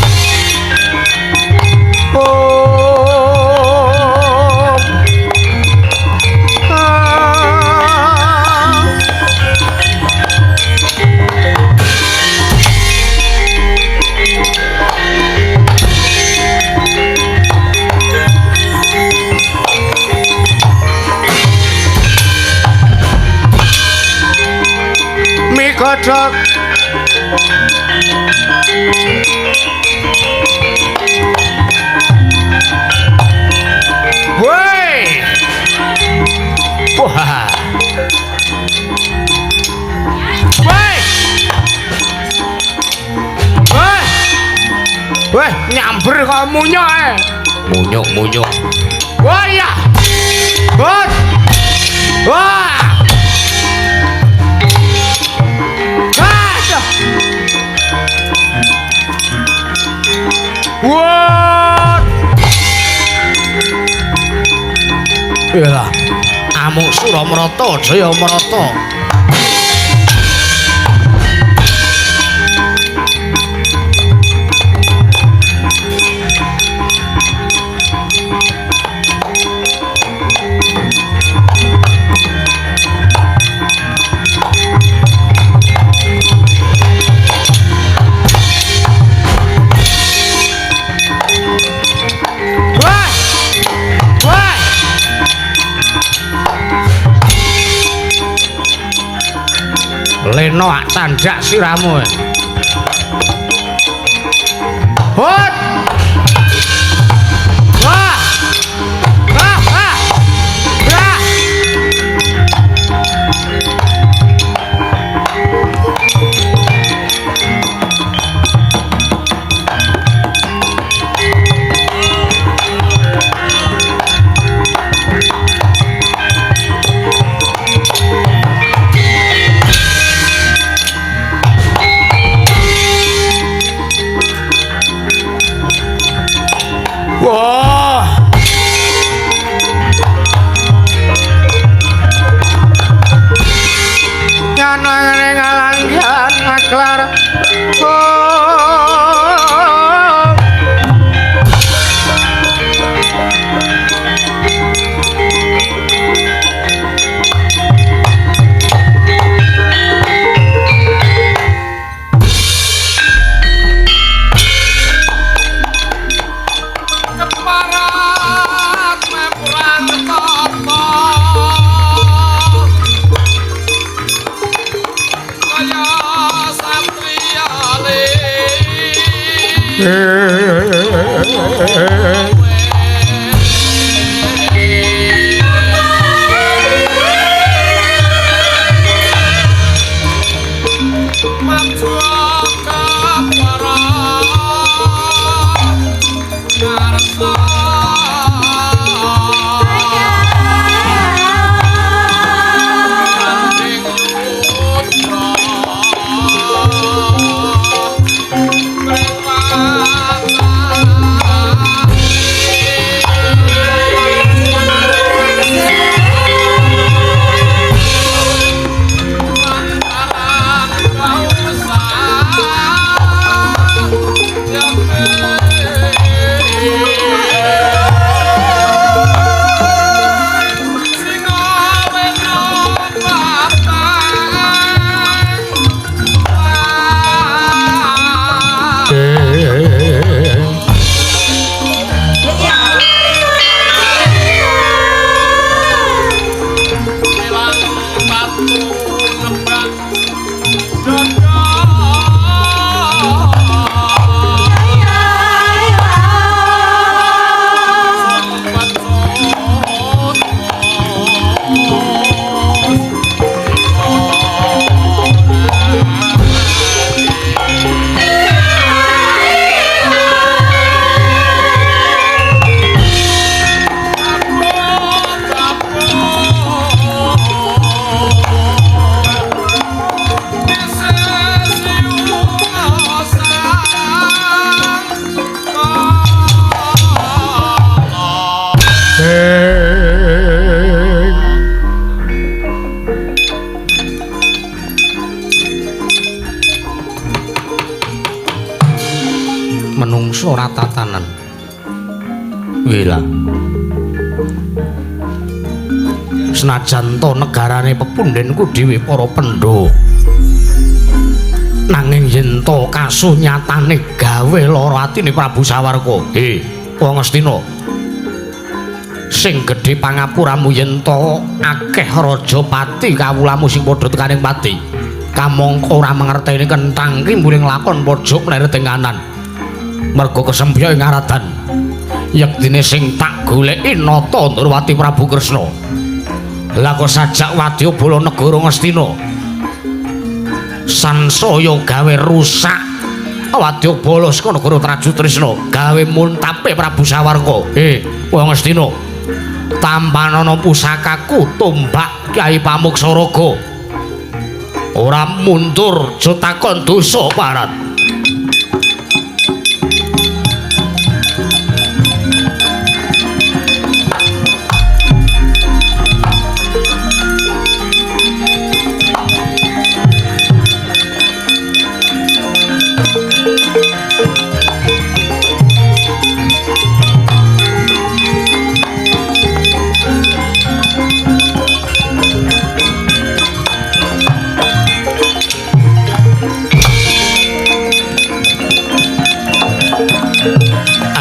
Mikodhok woi. Wah. Woi. Woi. Weh, nyamber kok munyuk ae. Munyuk-munyuk. Wah iya. Bot. Wah. What? Yalah, amuk Suramrata Jayamrata. Leno candhak siramu. Hot. Wah. Wah, wah. Wah. Wah. Nyanane ngalanggan aklar. Oh. Keparat mepurang tapa kaya satriya le. Menungso ora tatanan. Wila. Senajan to negarane pepundhenku dhewe para Pandhawa. Nanging yen to kasunyatane gawe lara atine Prabu Sawarka. He, wong Ngastina. Sing gedhe pangapuramu yen to akeh rajapati kawulamu sing padha tekaning pati. Kamangka ora mangerteni kenthang ki mburing lakon pojok mleret ing kanan. Merga kesempya ing aradan. Yektine sing tak goleki nata Ndorowati Prabu Kresna. Lah kok sajak wadyabala negara Ngastina sansaya gawe rusak wadyabala saka negara Trajutrisna, gawe muntape Prabu Sawarka. He, wong Ngastina, tampanana pusakaku tombak Kyai Pamuksaraga. Ora mundur aja takon dosa parat.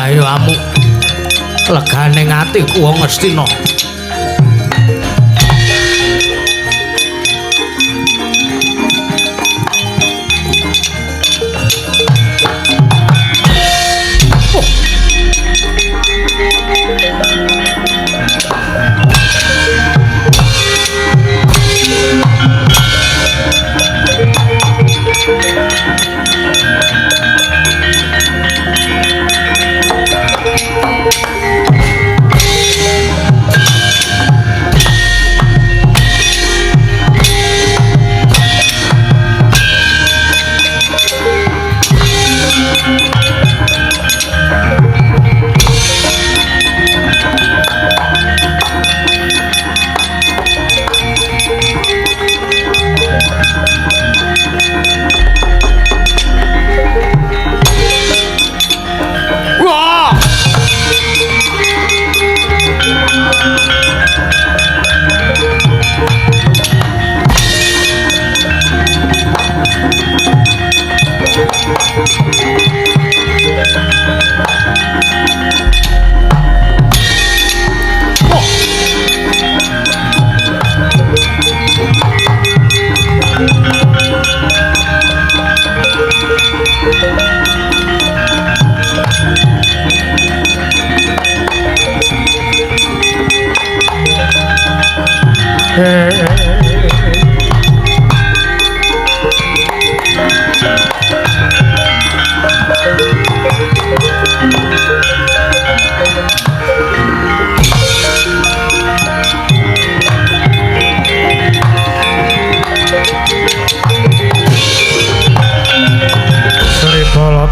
Ayo amuk legane atiku wong Ngastina.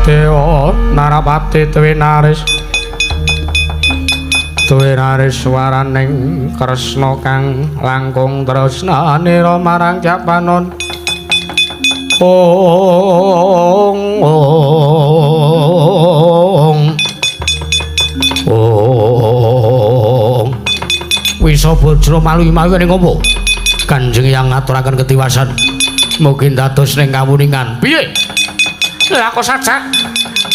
Dewa Narapati Twinaris Twinaris waraning Kresna kang langkung tresnanira marang Japanon. Ong ong ong Wisa Bajra malu-malu ning opo? Kanjeng yang ngaturaken ketiwasan mugi dados ning kawuningan. Piye? Lah kok sajak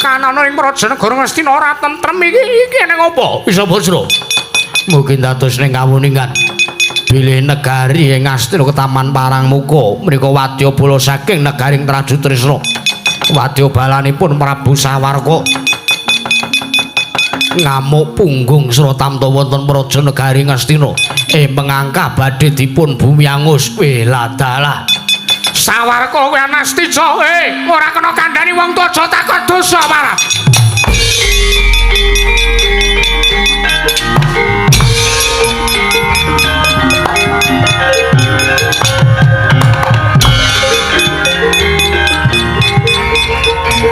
kanana ing praja negara Ngastina ora tentrem iki iki ning apa? Wisa Bajra. Mugi dados ning kawuningan bilih negari ing Ngastina ketaman Parangmuka mriku wadyabala saking negaring Trajutrisna. Wadyabalanipun Prabu Sawarka ngamuk punggung Sratamta wonten praja negari Ngastina ing pengangka badhe dipun bumi angus. Weladalah Sawarka kowe Anastija, ora kena kandhani wong tuwa aja takon dosa marah.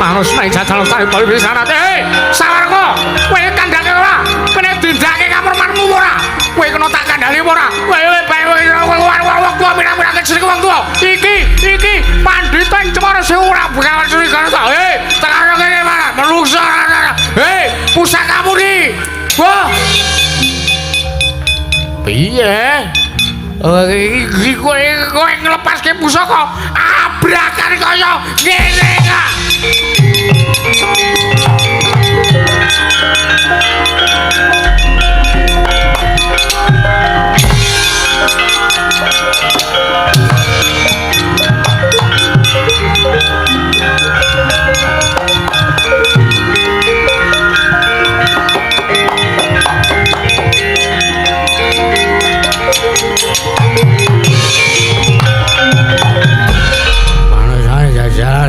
Manus nek jajal lestari bali pisanate. Sawarka, kowe kandhake ora? Kowe dindake kapermanmu ora? Kowe kena tak kandhani ora? Kowe wong tuwa mirang-mirangke jenenge wong tuwa. Iki iki pandhita ing Cemara sing ora begawan sri ta. Tekan kene marah menungsa. Piye? Iki kowe kowe nglepaske pusaka abrakan kaya ngene kak.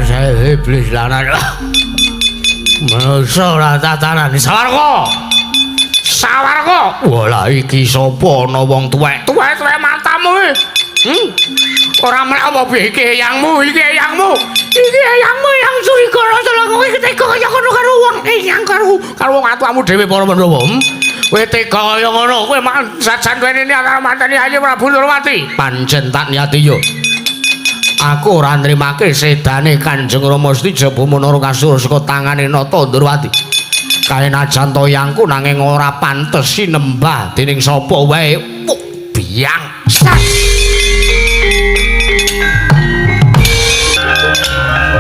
Saya iblis lanang. Manusa ora tatanan. Sawarga. Sawarga. Walah iki sapa ana wong tuwek? Tuwek-tuwek matamu iki. Ora melek apa piye iki eyangmu, iki eyangmu. Iki eyangmu yang Surigara celaka iki tega kaya ngono karo wong eyang karo karo wong atuamu dhewe para Pandhawa. Kowe tega kaya ngono, kowe makan sajan kene karo mateni Ayi Prabu Ndorowati. Pancen tak niati yo. Aku ora nrimake sedane Kanjeng Rama Setija Bumana Kasura saka tangane Nata Ndorowati. Kae najan toyangku nanging ora pantes sinembah dening sapa wae. Biang.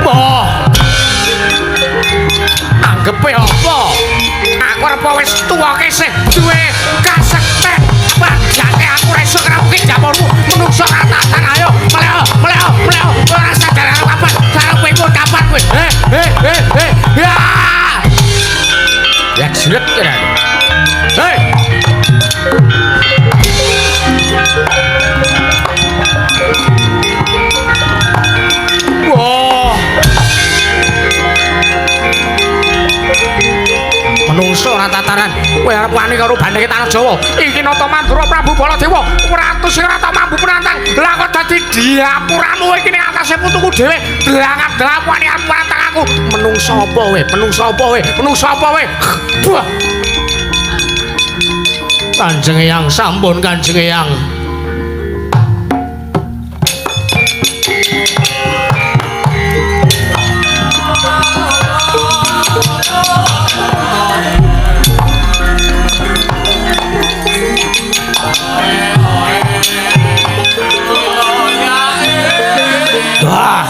Wah. Anggepe apa? Aku arep wis tuwa kesih duwe kasekten. Panjake aku ora iso ngrawuhi jamonmu menungso tatan ayo meleo meleo meleo ora sadar karo kapan karepe kapan kowe ya ya jret kira hei wah menungso ora tataran kowe arep wani karo bandheke tanah Jawa iki Nata Mandura Prabu Baladewa ratu sing ora tau mambu penantang lah kok dadi diapuramu iki ning atase putuku dhewe dlangat-dlangat wani arep penantang aku menungso apa kowe menungso apa kowe menungso apa kowe. Kanjeng Eyang sampun Kanjeng Eyang. Wah.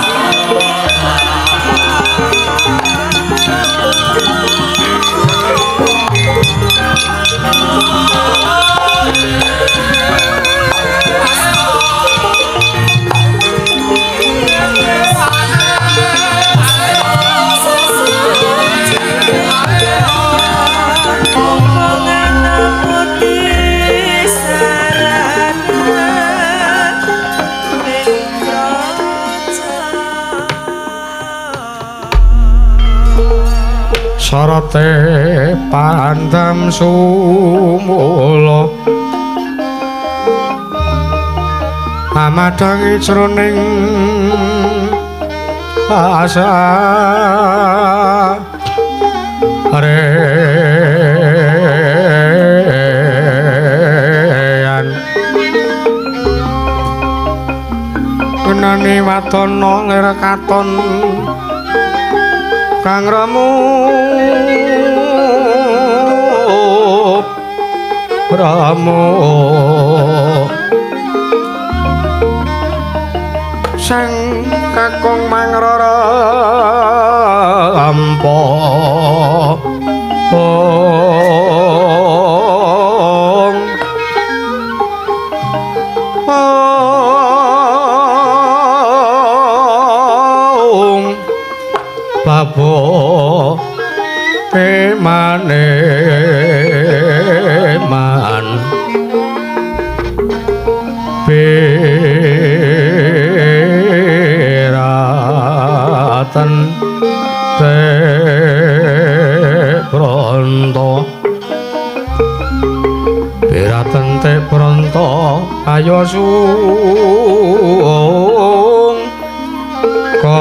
Sorote pandam sumula amadhangi jroning asa rean genane wadana lir katon kang remup remuk sang kakung mangrara ampa ong ong babo emane man piraten te pronto piraten te pronto ayo sung ko.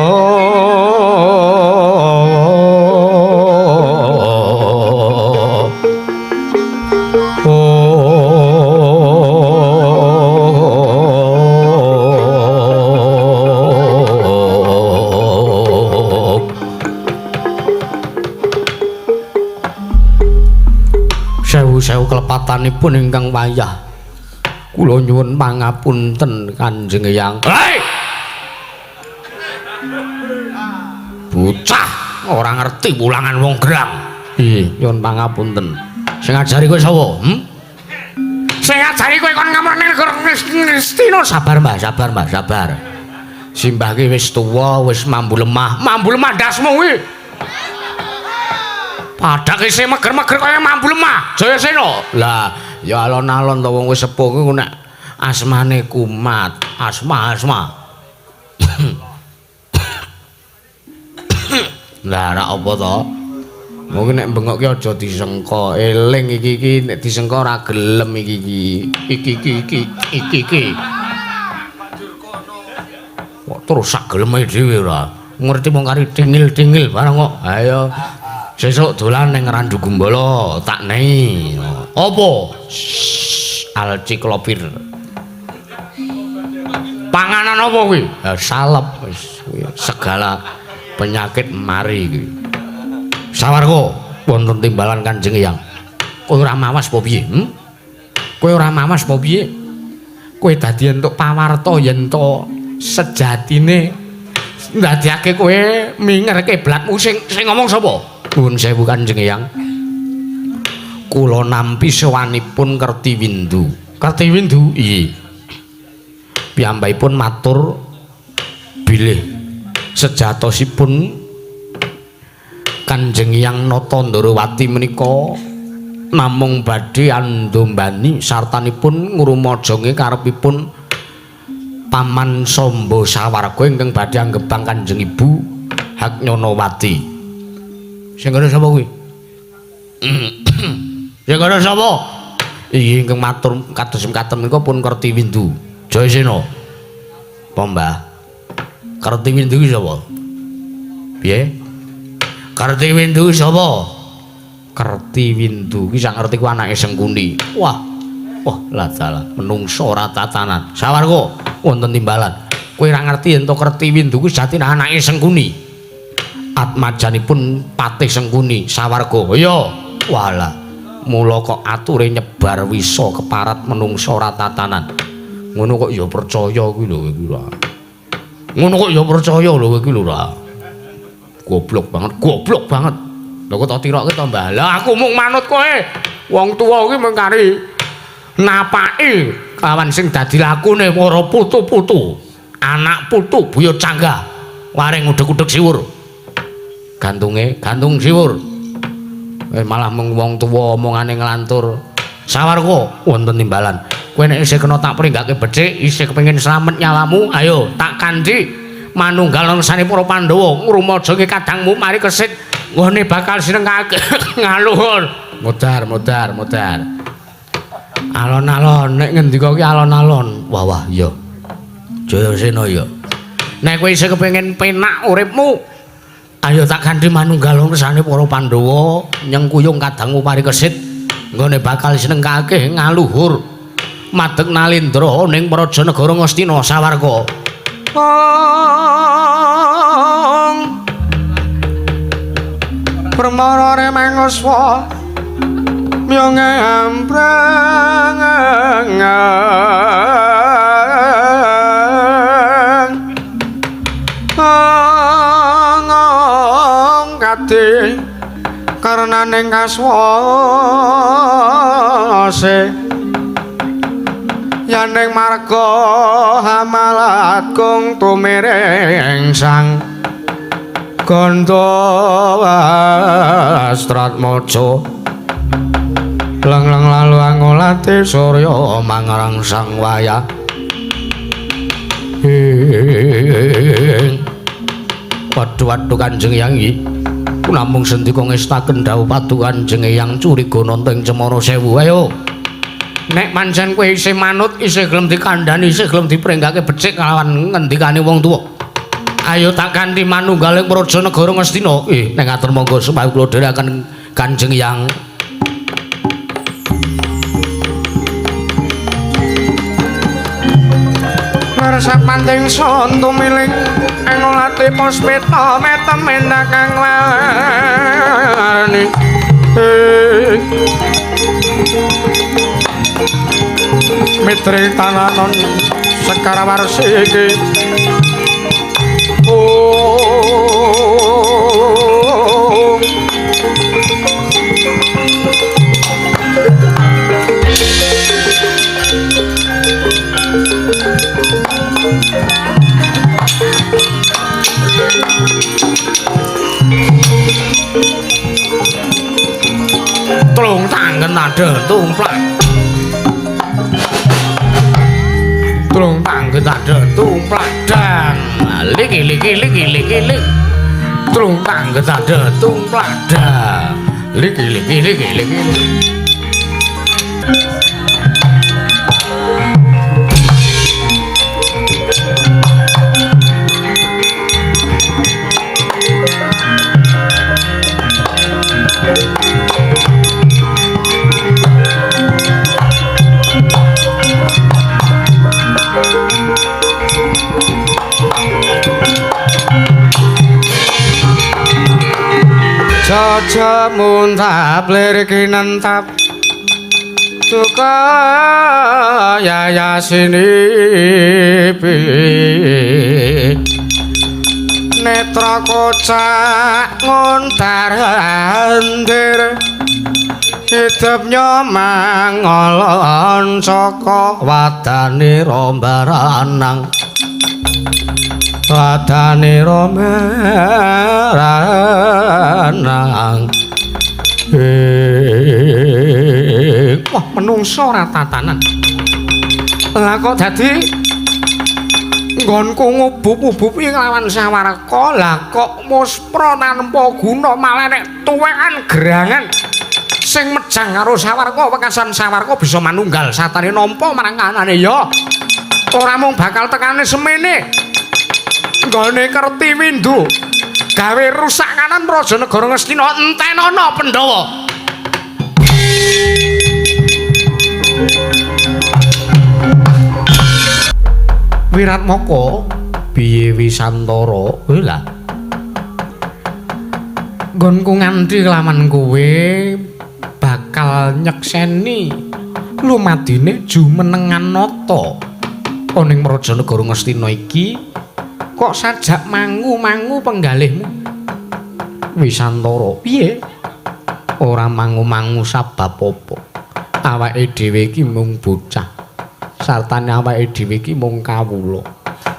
Sewu-sewu kelepatanipun ingkang wayah. Kula nyuwun pangapunten Kanjeng Eyang. Hei! Bocah ora ngerti wulangan wong gerang. Iya, nyuwun pangapunten. Sing ngajari kowe sapa? Hm? Sing ngajari kowe kon ngamrene Ngastina. Sabar, Mbah, sabar, Mbah, sabar. Simbah ki wis tuwa, wis mambu lemah. Mambu lemah ndasmu kuwi. Padake isih meger-meger kaya mambu lemah. Jayasena. Lah, ya alon-alon to wong wis sepuh kuwi nek asmane kumat. Asma, asma. Lah, ora apa to? Mungkin nek bengok ki aja disengka. Eling iki iki nek disengka ora gelem iki iki. Iki iki iki iki iki. Kok terus sak geleme dhewe ora. Ngerti mung kari dingil-dingil barang kok. Ayo sesuk dolan ning Randu Gumbala tak nei. Apa? Alciklopir. Panganan apa kuwi? Ya salep wis segala penyakit mari iki. Sawarga wonten timbalan Kanjeng Eyang. Kowe ora mawas apa piye? Hm? Kowe ora mawas apa piye? Kowe dadi entuk pawarta yen to sejatine ndadekake kowe minger kiblatmu. Sing sing ngomong sapa? Nuwun sewu Kanjeng Eyang. Kula nampi sowanipun Kertiwindu. Kertiwindu? Iya. Piyambakipun matur bilih sejatosipun Kanjeng Eyang Nata Ndorowati menika namung badhe andombani sartanipun ngrumajange karepipun Paman Samba Sawarga ingkang badhe anggebang Kanjeng Ibu Haknyanawati. Sing ngono sapa kuwi? Sing ngono sapa? Iki ingkang matur kados mekaten menika pun Kertiwindu. Jayasena. Apa Mbah? Kertiwindu ki sapa? Piye? Kertiwindu sapa? Kertiwindu ki sak ngerti ku anake Sengkuni. Wah. Wah, lah dalah menungso ora tatanan. Sawarga wonten timbalan. Kowe ora ngerti yen to Kertiwindu ku sejatine anake Sengkuni. Atmajanipun Patih Sengkuni Sawarga. Iya. Walah. Mula kok ature nyebar wisa keparat menungso ora tatanan. Ngono kok ya percaya kuwi lho kowe ora. Ngono kok ya percaya lho kowe iki lho ora. Goblok banget, goblok banget. Lha kok tak tirokke to, Mbah? Lah aku mung manut kowe. Wong tuwa kuwi mung kari napaki kawan sing dadi lakune para putu-putu. Anak putu buyut canggah. Waring udeg-udeg siwur. Gantunge gantung siwur. Malah mung wong tuwa omongane nglantur. Sawarga wonten timbalan. Kowe nek isih kena tak pringgake becik, isih kepengin slamet nyawamu, ayo tak kanthi manunggal wangsane para Pandhawa ngrumajange kadangmu mari kesit nggone bakal sinengkake ngaluhur. Modar, modar, modar. Alon-alon nek ngendika ki alon-alon. Wah, wah, iya. Jayasena ya. Nek kowe isih kepengin penak uripmu, ayo tak kanthi manunggal wangsane para Pandhawa nyengkuyung kadangmu mari kesit nggone bakal sinengkake ngaluhur. Madeg nalindra ning praja negara Ngastina Sawarga. Permara remengoswa myonge ampreng kadi karenaning kaswase yaning marga hamalat kung tumiring sang Gandha Wastratmaja leng-leng lalu angolati surya mangrangsang wayah ing. Waduh waduh Kanjeng Eyang iki namung sendika ngestaken dawuh padu Kanjeng Eyang curiga nonton ing Cemara Sewu. Ayo nek pancen kowe isih manut, isih gelem dikandhani, isih gelem dipringgake becik kalawan ngendikane wong tuwa. Ayo tak kanthi manunggaling praja negara Ngastina. Nek ngatur monggo supaya kula dherekaken Kanjeng Eyang. Resep panting son tumiling ing olate puspita metemen kang warni. Mitri tananon sekar warsiki. Tung tanggen ada tumplak. Tung tanggen ada tumplak dan liki liki liki liki lik. Tung tanggen ada tumplak dan liki liki liki liki. Jaja muntap lir kinentap duka yayasinipi netra kocak nguntar andir hidup nyomang ngolon saka wadane rombaranang wadane rombaranang. Wah, menungso ora tatanan. Lah kok dadi nggonku ngubub-ububi nglawan sawarga, lah kok muspra tanpa guna malah nek tuwekan gerangan sing mejang karo sawarga, wekasan sawarga bisa manunggal satane nampa marang kanane ya. Ora mung bakal tekane semene. Nggone Kerti Windu gawe rusak kanan raja negara Ngastina entenana Pandhawa. Wiratmaka piye Wisantara? Kowe lah. Nggonku nganti kelawan kowe bakal nyekseni lumadine jumenengan nata ning Praja Negara Ngastina iki kok sajak mangu-mangu penggalihmu. Wisantara piye? Ora mangu-mangu sabab apa? Awake dhewe iki mung bocah. Sartane awake dhewe iki mung kawula.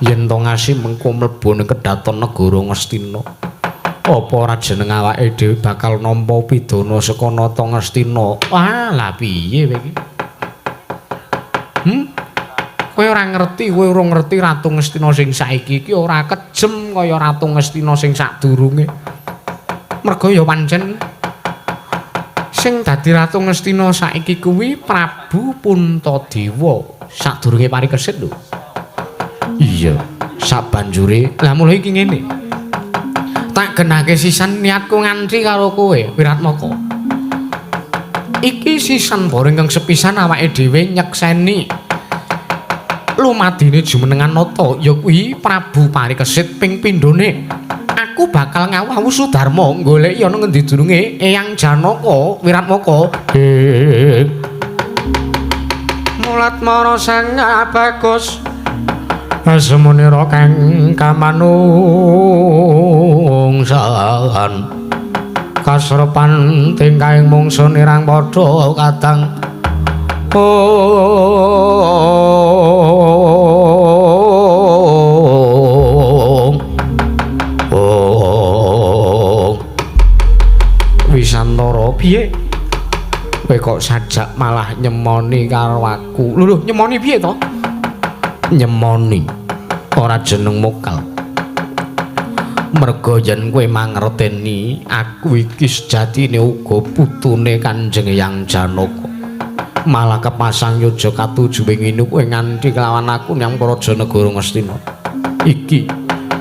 Yen to ngasi mengko mlebu ning kedaton negara Ngastina, apa ora jeneng awake dhewe bakal nampa pidana saka nata Ngastina? Wah, lah piye kowe iki? Kowe ora ngerti, kowe ora ngerti Ratu Ngastina sing saiki iki ora kejem kaya Ratu Ngastina sing sadurunge. Merga ya pancen sing dadi Ratu Ngastina saiki kuwi Prabu Puntadewa. Sadurunge Parikesit lho. Iya, sabanjure. Lah mulai iki ngene. Tak genake sisan niatku nganti karo kowe, Wiratmaka. Iki sisan bareng kang sepisan awake dhewe nyekseni lumadine jumenengan nata ya kuwi Prabu Parikesit ping pindhone. Aku bakal ngawu Sudarma goleki ana ngendi dununge Eyang Janaka Wiratmaka. Mulat mara sang bagus semunira kang kamanungsan kasrepan tingkahing mungsu nirang padha kadang. Wisantara piye? Kowe kok sajak malah nyemoni karo aku. Lho lho, nyemoni piye to? Nyemoni ora jeneng mokal. Merga yen kowe mangerteni aku iki sejatine uga putune Kanjeng Eyang Janaka. Malah kepasang yoja katuju wingine kowe nganti kelawan aku nyang Praja Negara Ngastina. Iki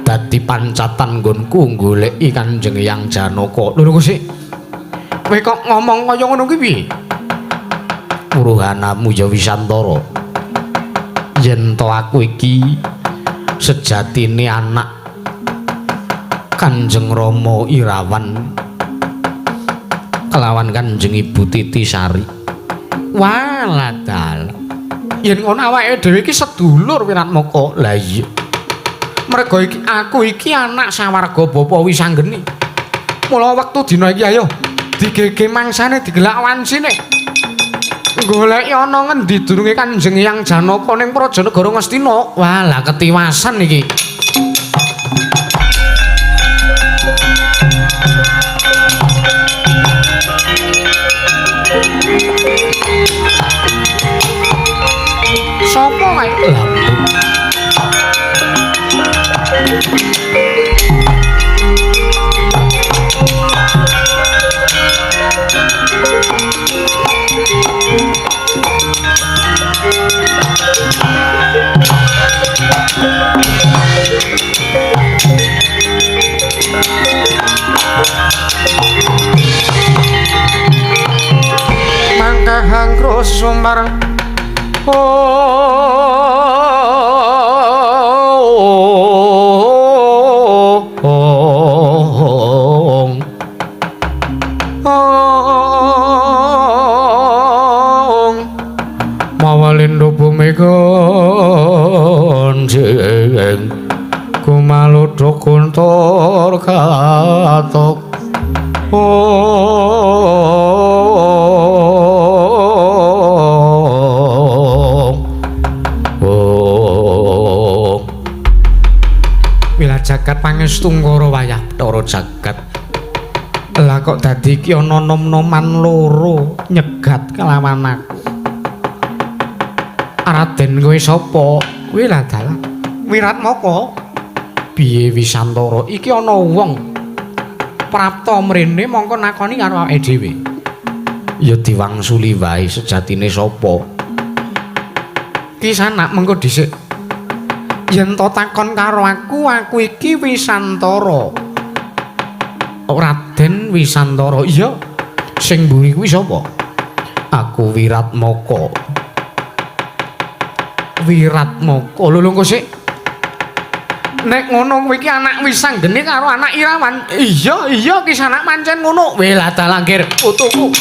dadi pancatan nggonku goleki Kanjeng Eyang Janaka. Lho lho sik. Kowe kok ngomong kaya ngono kuwi piye? Wuruhanamu ya Wisantara. Yen to aku iki sejatine anak Kanjeng Rama Irawan kelawan Kanjeng Ibu Titisari. Waladal. Yen ngono awake dhewe iki sedulur Wiratmoko. Lah iya. Merga iki aku iki anak sawarga bapa Wisanggeni. Mula wektu dina iki ayo digege mangsane digelak wansine. Goleki ana ngendi durunge Kanjeng Hyang Janaka ning Praja Negara Ngastina. Wah, lah ketiwasan iki. Sopo kae? Lah mangkahang krusumar ong ong mawa lindo bumi gonjeng kumaluduk kuntur katok ong ong. Wila jagat pangestu ngara wayah Bathara jagat. Lah kok dadi iki ana nom-noman loro nyegat kelawan aku. Raden kowe sapa? Kuwi lah dalah Wiratmoko. Piye Wisantara? Iki ana wong prapta mrene mongko nakoni karo awake dhewe. Ya diwangsuli wae sejatine sapa. Ki sanak mengko dhisik. Yen to takon karo aku, aku iki Wisantara. Raden Wisantara. Iya. Sing mburi kuwi sapa? Aku Wiratmoko. Wiratmoko. Lho lho engko sik. Nek ngono kowe iki anak Wisanggeni karo anak Irawan. Iya, iya ki sanak pancen ngono. Weh lah dalang ngger putuku.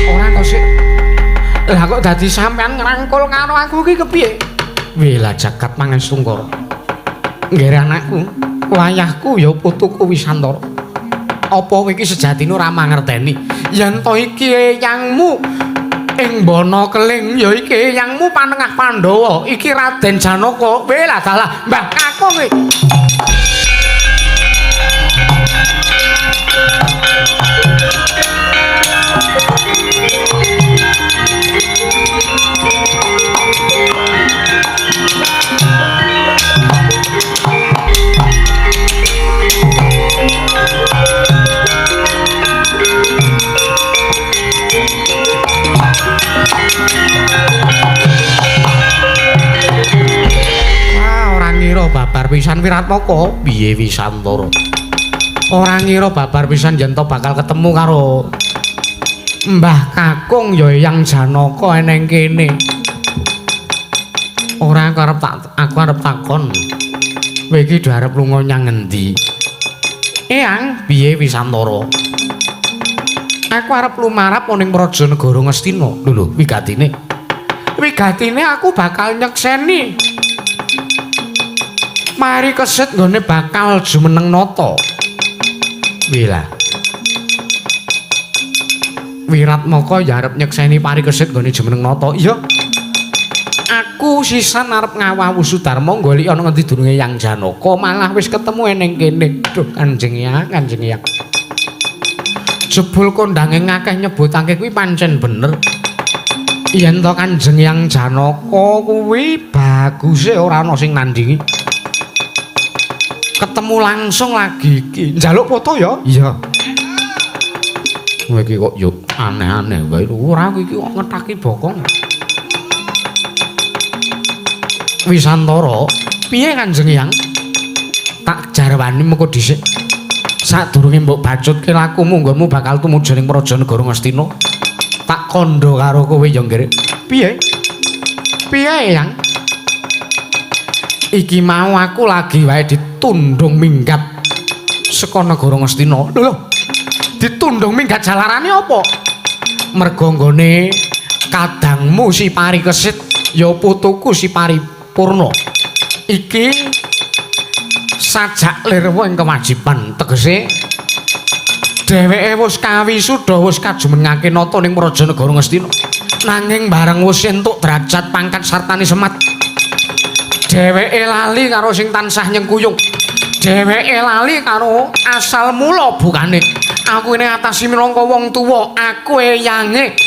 Ora kok sik. Lah kok dadi sampean ngrangkul karo aku iki kepiye? Weh lah jagat pangestu ngara. Nggere anakku, wayahku ya putuku Wisantara. Apa kowe iki sejatine ora mangerteni yen to iki eyangmu ing Bana Keling ya iki eyangmu panengah Pandhawa, iki Raden Janaka. Weh lah dalah Mbah Kakung iki. Wah, ora ngira babar pisan Wiratmoko. Piye Wisantara? Ora ngira babar pisan yen to bakal ketemu karo Mbah Kakung ya Eyang Janaka eneng kene. Ora aku arep tak aku arep takon. Kowe iki do arep lunga nyang ngendi? Eyang, piye Wisantara? Aku arep lumarap ning Praja Negara Ngastina. Lho lho, wigatine. Wigatine aku bakal nyekseni. Mari keset nggone bakal jumeneng nata. Wila. Wiratmoko ya arep nyekseni pari keset nggone jumeneng nata. Iya. Aku sisan arep ngawawu Sudarma golek ana ngendi durunge Yang Janaka malah wis ketemu eneng kene. Duh, Kanjeng Hyang, Kanjeng Hyang. Jebul kondange ngakeh nyebutake kuwi pancen bener. Yen to Kanjeng Hyang Janaka kuwi baguse ora ana sing nandingi. Ketemu langsung lagi iki. Njaluk foto ya? Iya. Kowe iki kok yo aneh-aneh wae. Ora iki kok ngetaki bokong. Wisantara, piye Kanjeng Hyang? Tak jarwani mengko dhisik. Sadurunge mbok bacutke lakumu nggonmu bakal tumuju ning Praja Negara Ngastina. Tak kandha karo kowe ya, Nggih. Piye? Piye, Yang? Iki mau aku lagi wae ditundung minggat saka negara Ngastina. Lho lho. Ditundung minggat jalarane apa? Mergo nggone kadangmu si Parikesit ya putuku si Paripurna. Iki sajak lirwa ing kewajiban, tegese dheweke wis kawisuda wis kajumenengake nata ning praja negara Ngastina. Nanging bareng wis entuk derajat pangkat sartane Semat, dheweke lali karo sing tansah nyengkuyung. Dheweke lali karo asal mula bukane. Aku ini atasi minangka wong tuwa, aku eyange.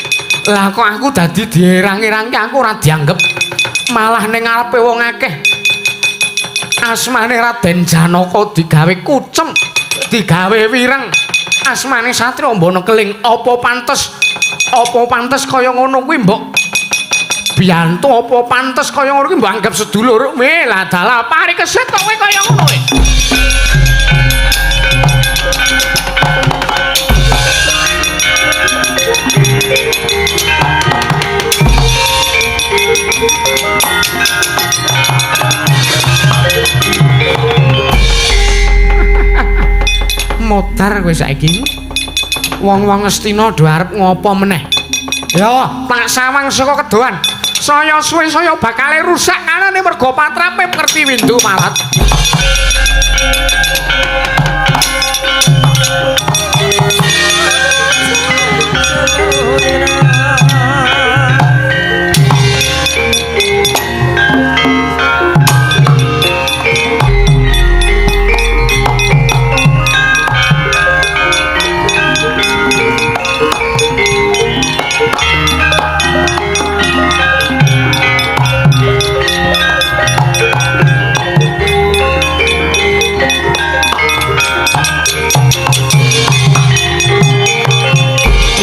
Lah kok aku dadi dierang-erangke, aku ora dianggep. Malah ning ngarepe wong akeh asmane Raden Janaka digawe kucem, digawe wireng. Asmane Satria Mbana Keling, apa pantes? Apa pantes kaya ngono kuwi mbok biyantu, apa pantes kaya ngono kuwi mbok anggap sedulur? Weh, lah dalah Parikesit kok kowe kaya ngono kowe. Modar kowe saiki. Wong-wong Ngastina do arep ngopo meneh? Ya, tak sawang saka kedohan. Saya suwe saya bakale rusak kanane mergo patrape ngerti windu malat.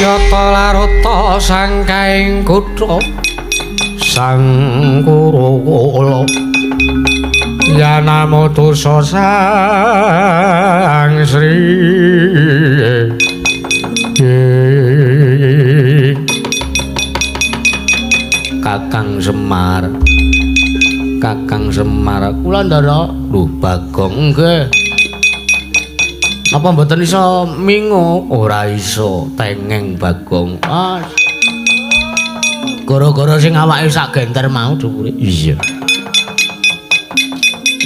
Yata larata sangkaing kutha Sang Kurukula ya namo dosa Sang Sri Kakang Semar. Kakang Semar kula ndara. Lho Bagong nggih. Napa mboten iso mingo? Ora iso, tengeng Bagong. Ah. Gara-gara sing awake sak genter mau dhuwure. Iya.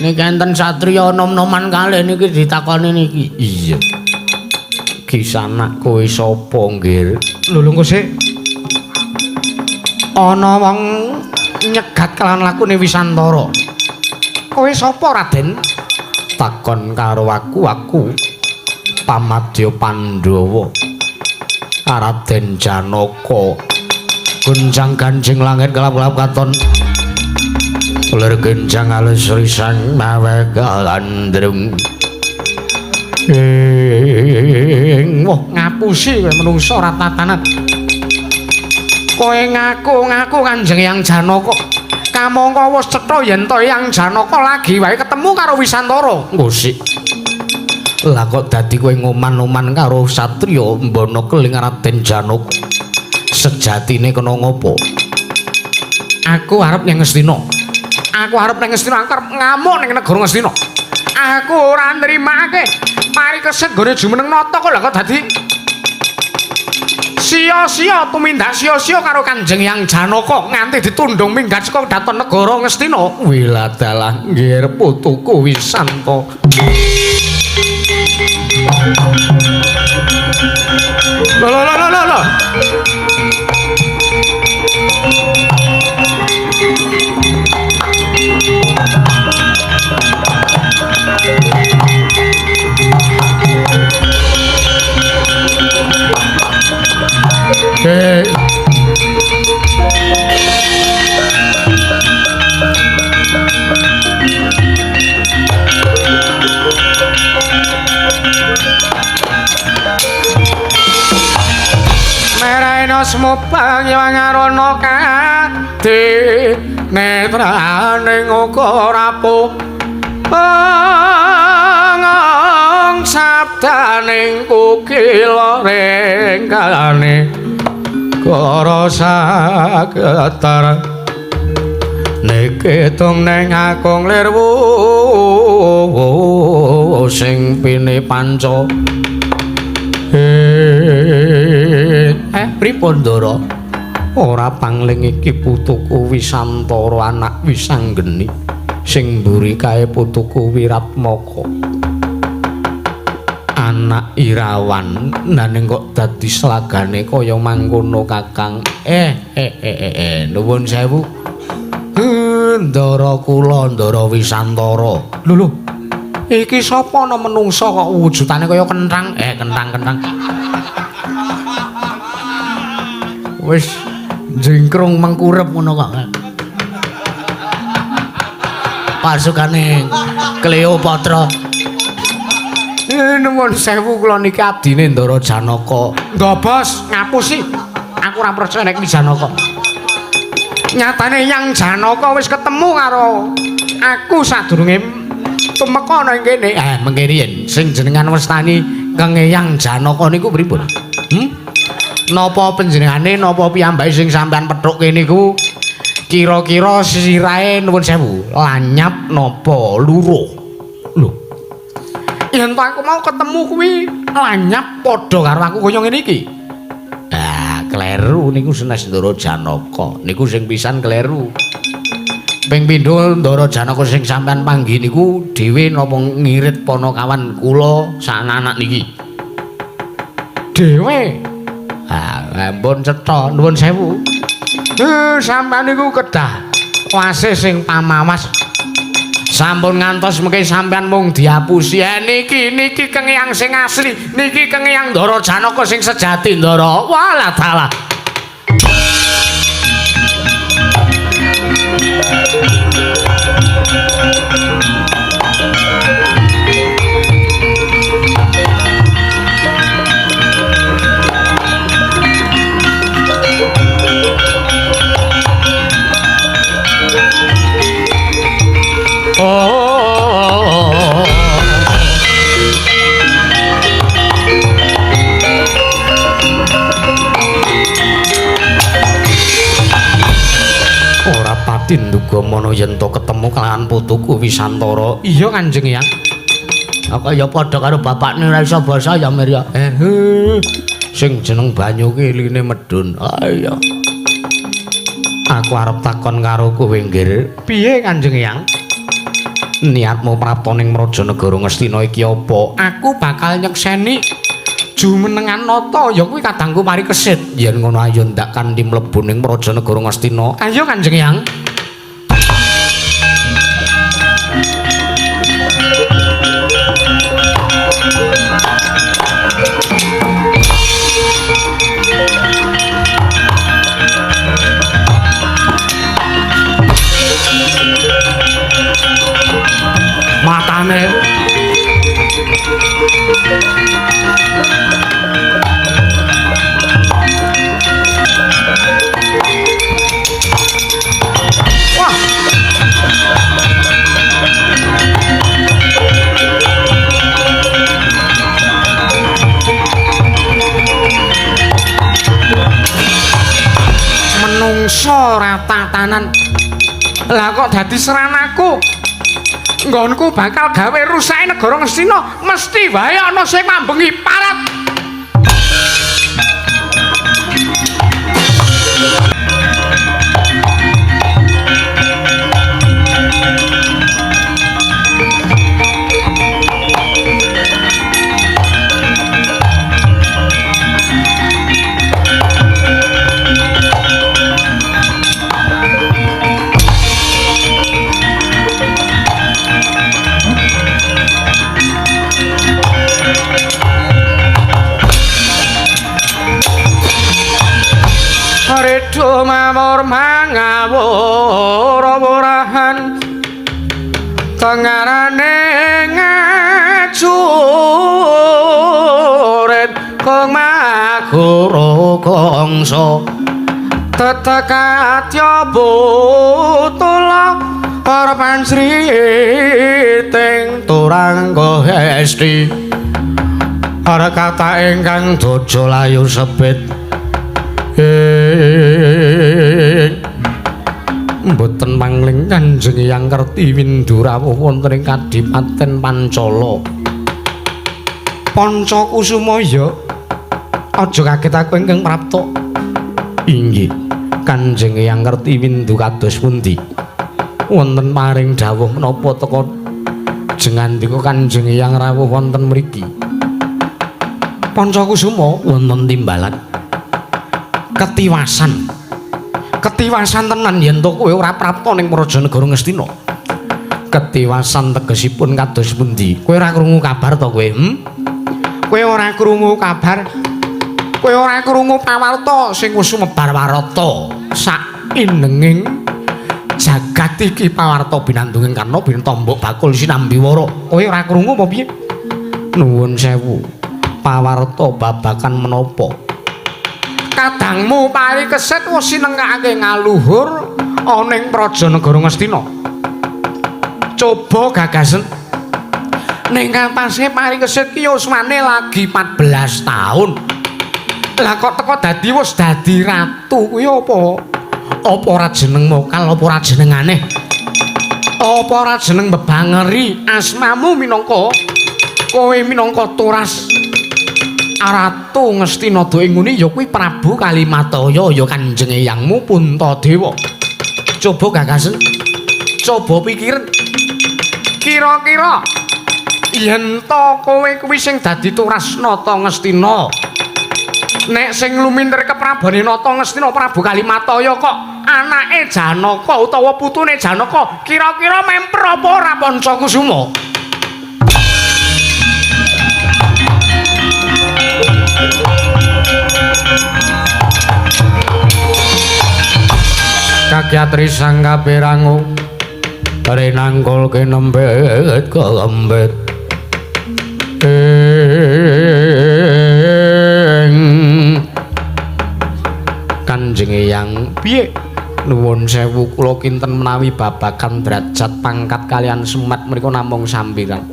Niki enten satriya nom-noman kalih niki ditakoni niki. Iya. Kisanak kowe sapa, Nggir? Lho lho engko sik. Ana wong nyegat kelawan lakune Wisantara. Kowe sapa, Raden? Takon karo aku, aku Pamadya Pandhawa Raden Janaka. Gonjang ganjing langit kelap-kelap katon lir genjang alus risang mawe gandrung. Ing wah ngapusi kowe menungsa ora tatanan. Kowe ngaku-ngaku Kanjeng Yang Janaka. Kamangka wis cetha yen to Yang Janaka lagi wae ketemu karo Wisantara. Ngosik. Lah kok dadi kowe ngoman-oman karo satriya Mbana Keling Raden Janaka? Sejatine kena ngopo? Aku arep ning Ngastina. Aku arep ning Ngastina, aku arep ngamuk ning negara Ngastina. Aku ora nrimake Parikesit nggone jumeneng nata kok lah kok dadi sia-sia tumindak sia-sia karo Kanjeng Yang Janaka nganti ditundung minggat saka daton negara Ngastina. Wiladalah nggir putuku Wisanta. Lho lho lho lho lho. Meraina semupang yangarana kadi netraning uga rapuh ang sabdaning kukila rengkane kara sagetar Neketung neng akung lirwu sing pine panca. Pripun Ndara? Ora pangling iki putuku Wisantara anak Wisanggeni sing mburi kae putuku Wiratmaka. Anak Irawan nanging kok dadi slagane kaya mangkono Kakang. Nuwun sewu. Ndara kula Ndara Wisantara. Lho lho. Iki sapa ana menungsa kok wujudane kaya kenthang? Kenthang-kenthang. Wis jengkrung mengkurep ngono kok. Pasukane Cleopatra. Nuwun sewu kula niki abdine Ndara Janaka. Ndobos ngapusi. Aku ora percaya nek iki Janaka. Nyatane Yang Janaka wis ketemu karo aku sadurunge tumeka ana ing kene. Mengke riyen sing jenengan wastani Kang Eyang Janaka niku pripun? Napa panjenengane napa piyambake sing sampean pethukke niku kira-kira sirahe nuwun sewu lanyap napa luruh? Lho. Yen to aku mau ketemu kuwi lanyap padha karo aku kaya ngene iki. Ah, kleru niku senes Ndara Janaka. Niku sing pisan kleru. Ping pindho Ndara Janaka sing sampean panggih niku dhewe napa ngirit panakawan kula sak anak niki? Dhewe. Ah, ampun cetha, nuwun sewu. Sampean niku kedah wasih sing pamawas. Sampun ngantos mengke sampean mung diapusi. Niki niki Kang Eyang sing asli, niki Kang Eyang Ndara Janaka sing sejati Ndara. Walah dalah. Ora pati nduga mono yen to ketemu kelawan putuku Wisantara. Iya Kanjeng Eyang. Kaya padha karo bapakne ora iso basa ya Mir ya. Sing jeneng banyu ki line medhun. Iya. Aku arep takon karo kowe nggir. Piye Kanjeng Eyang? Niatmu prapta ning Mrajanegara Ngastina iki apa? Aku bakal nyekseni jumenengan nata ya kuwi kadangku Parikesit. Yen ngono ayo ndak kanthi mlebu ning Mrajanegara Ngastina. Ayo Kanjeng Eyang. Matane wah menungso ora tatanan. Lah kok dadi seranaku? Nggonku bakal gawe rusake negara Ngastina, mesti wae ana sing mambengi parat. Redo mamur mangawur wurahan tengarane ngajurit kong maguru kongso tetekatya butula para pansriting turangga hesti para kata ingkang dojo layu sepit. Mboten mangling Kanjeng Hyang Kertiwindu rawuh wonten ing Kadipaten Pancala. Pancakusuma ya. Aja kaget aku ingkang prapta. Inggih. Kanjeng Hyang Kertiwindu kados pundi? Wonten paring dawuh menapa teka jengandika Kanjeng Hyang rawuh wonten mriki? Pancakusuma wonten timbalan. Ketiwasan. Ketiwasan tenan yen to kowe ora prapta ning Prajanegara Ngastina. Ketiwasan tegesipun kados pundi? Kowe ora krungu kabar to kowe? Kowe ora krungu kabar? Kowe ora krungu pawarta sing wis sumebar warata saindenging jagat iki pawarta binandunging karna bintombok bakul sinambiwara. Kowe ora krungu apa piye? Nuwun sewu. Pawarta babakan menapa? Kadangmu Parikesit wis sinengkake ngaluhur ana ing Prajanegara Ngastina. Coba gagasen ning ngatasé Parikesit ki yuswane lagi 14 taun. Lah kok teko dadi wis dadi ratu kuwi apa? Apa ora jeneng mokal, apa ora jeneng aneh? Apa ora jeneng bebangeri asmamu minangka kowe minangka turas Ratu Ngastina doe ngene ya kuwi Prabu Kalimataya ya Kanjeng Eyangmu Puntadewa. Coba gagasen. Coba pikiren. Kira-kira yen to kowe kuwi sing dadi turas Nata Ngastina. Nek sing lumintir keprabone Nata Ngastina Prabu Kalimataya kok anake Janaka utawa putune Janaka, kira-kira memper apa ora Pancakusuma? Kakyatri sang kapirangu renangkul kinembet kelembet ing Kanjeng Eyang piye? Nuwun sewu kula kinten menawi babagan derajat pangkat kalian semat menika namung sampiran.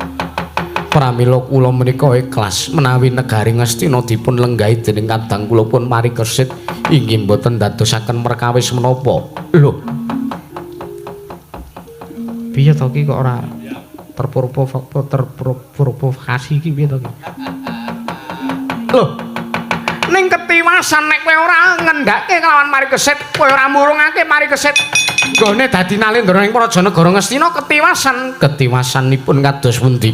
Pramila kula menika ikhlas menawi negari Ngastina dipun lenggahi dening kadang kula pun Parikesit inggih mboten dadosaken perkawis menapa. Lho. Piye to ki kok ora terprovokasi iki piye to ki? Lho. Ning ketiwasan nek kowe ora ngendhake kelawan Parikesit, kowe ora murungake Parikesit nggone dadi nalendra ing Prajanegara Ngastina ketiwasan. Ketiwasanipun kados pundi?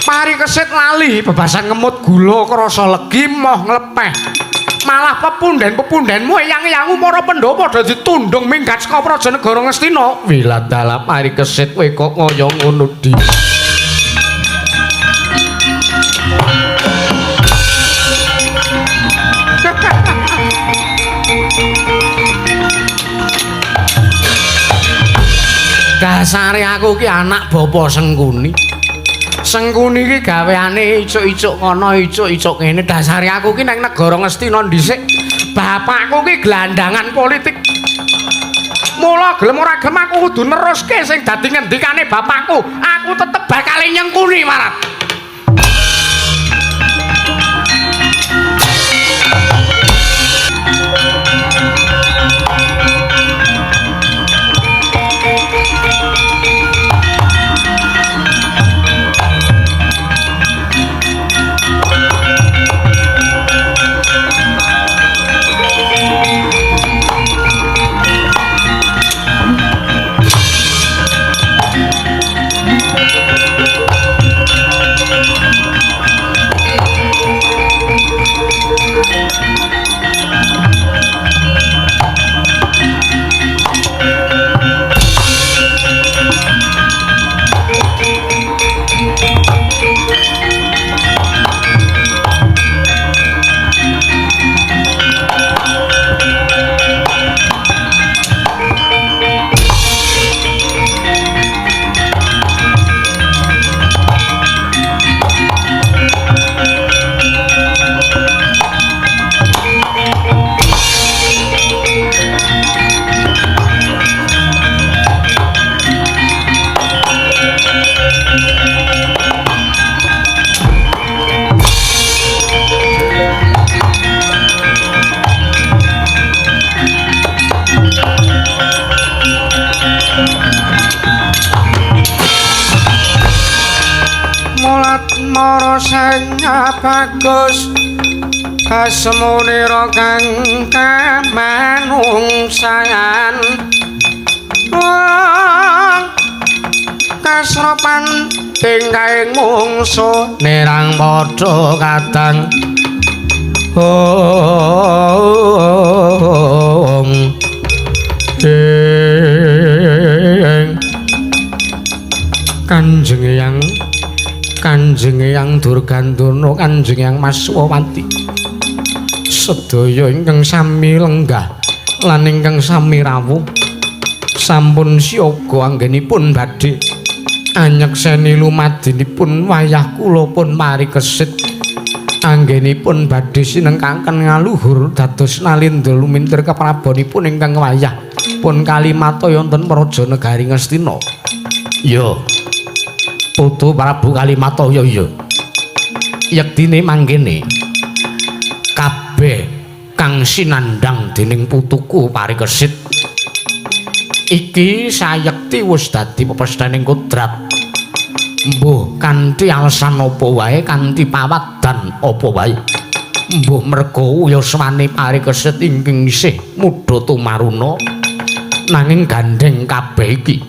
Parikesit lali bebasan ngemut gula krasa legi moh nglepeh. Malah pepunden-pepundenmu eyang-eyangmu para Pandhawa padha ditundung minggat saka Prajanegara Ngastina. Wiladala Parikesit kowe kok kaya ngono di. Dasare aku ki anak bapa Sengkuni. Sengkuni iki gaweane icuk-icuk kono, icuk-icuk ngene. Dasare aku ki nang negara Ngastina dhisik. Bapakku ki gelandangan politik. Mula gelem ora gelem aku kudu neruske sing dadi ngendikane bapakku. Aku tetep bakal nyengkuni marat. bagus asmunira kang kamanungsan kasropan tingkaing mungsuh nirang padha kadang ong ing Kanjeng Eyang, Kanjeng Eyang Durgandana, Kanjeng Eyang Maswawati, sedaya ingkang sami lenggah lan ingkang sami rawuh sampun siaga anggenipun badhe anyekseni lumadinipun wayah kula pun parikesit anggenipun badhe sinengkaken ngaluhur dados nalindra lumintir keprabonipun ingkang wayah pun Kalimata wonten Praja Negari Ngastina. Iya. Putu Prabu Kalimata ya iya. Yektine mangkene kabeh kang sinandhang dening putuku Parikesit iki sayekti wis dadi pepesthening kodrat. Mbuh kanthi alasan apa wae, kanthi pawadan apa wae, mbuh merga yuswane Parikesit ingkang isih mudha tumaruna, nanging gandheng kabeh iki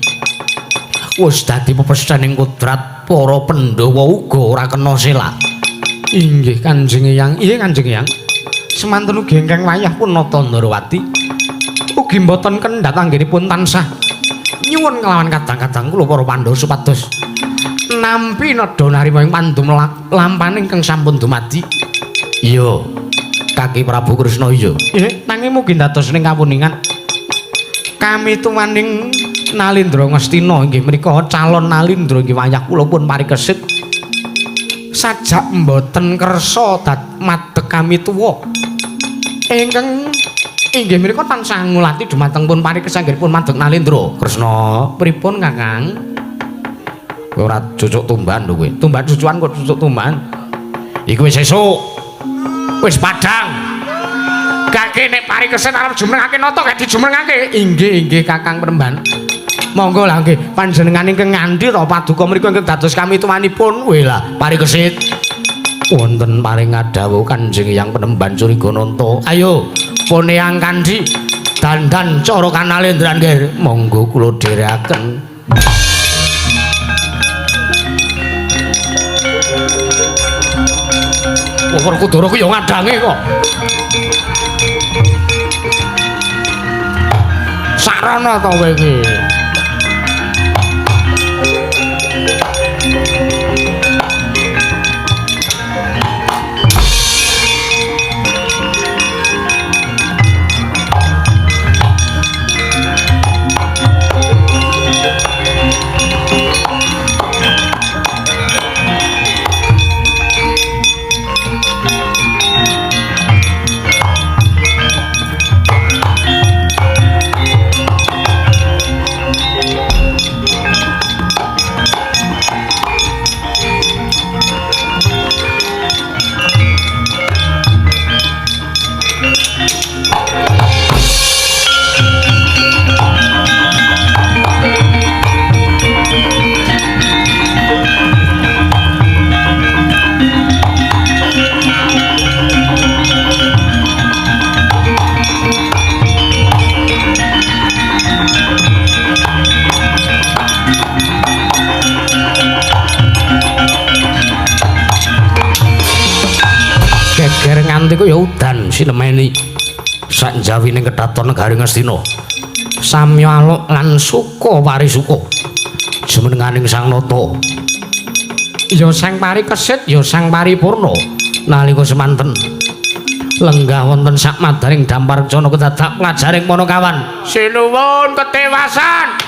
wis dadi pepesthening kodrat. Para Pandhawa uga ora kena selak. Inggih Kanjeng Eyang, iya Kanjeng Eyang. Semanten ugi ingkang wayah pun Nata Ndrawati ugi mboten kendhat anggenipun tansah nyuwun kelawan kadang-kadang kula para Pandhawa supados nampi nedha narima ing pandum lampahan ingkang sampun dumadi. Iya, Kaki Prabu Kresna iya. Nggih, nanging mugi dados ning kawuningan kami tumaning Nalindra Ngastina inggih menika calon Nalindra inggih wayah kula pun parikesit sajak mboten kersa madeg kami tuwa ingkang inggih menika tansah ngulati dumateng pun parikesit anggenipun madeg Nalindra. Kresna, pripun Kakang? Kowe ora cucuk tumban lho kowe. Tumban cucukan kok cucuk tumban. Iku wis esuk. Wis padhang. Gake nek parikesit arep jumenengake nata gak dijumenengake. Inggih inggih Kakang Premban. Monggo lah nggih panjenengan ingkang ngandhi ta paduka mriku ingkang dados kami tumanipun. Weh lah parikesit wonten paring ngadhawuh Kanjeng Eyang Penemban Curigananta. Ayo pun eyang kandhi dandan cara kanalendran nggih. Monggo kula dherekaken. Wah, Werkudara ku ya ngadange kok. Sarana to kowe iki. Geger nganti ku ya udan sinemeni sak njawine kedaton negari Ngastina. Samya aluk lan suka parisuka jumenenganing Sang Nata. Ya Sang Parikesit ya Sang Paripurna nalika semanten lenggah wonten sak madaring dampar cana kedadak pelajaring Panakawan. Sinuwun ketewasan.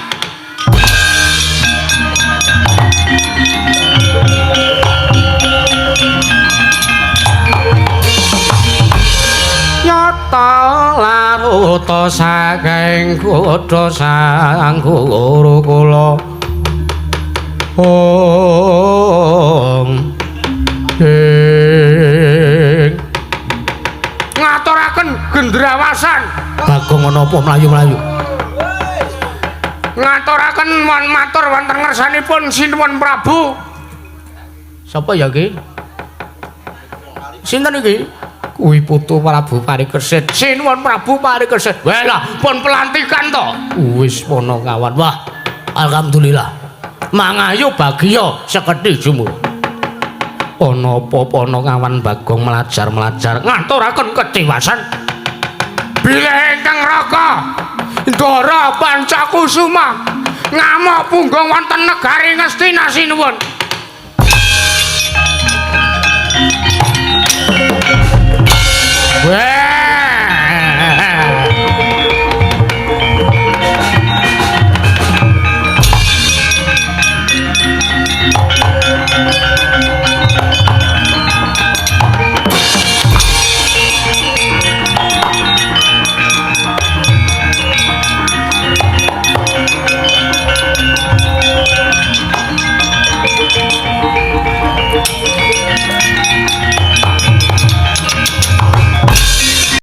Yata laruta saking kutha sang guru kula. Ong ing ngaturaken gendrawasan. Bagong ana apa mlayu-mlayu? Ngaturaken mon matur wonten ngersanipun Sinuwun Prabu. Sapa ya iki? Sinten iki? Kuwi putu Prabu Parikesit. Sinuwun Prabu Parikesit. Wah lah, pun pelantikan to. Wis Panakawan. Wah, alhamdulillah. Mangayu bagya sekedhi jumur. Ana apa Panakawan Bagong melajar-melajar ngaturaken ketiwasan. Bilih ingkang raka Ndara Pancakusuma ngamuk punggung wonten negari Ngastina sinuwun. Weh.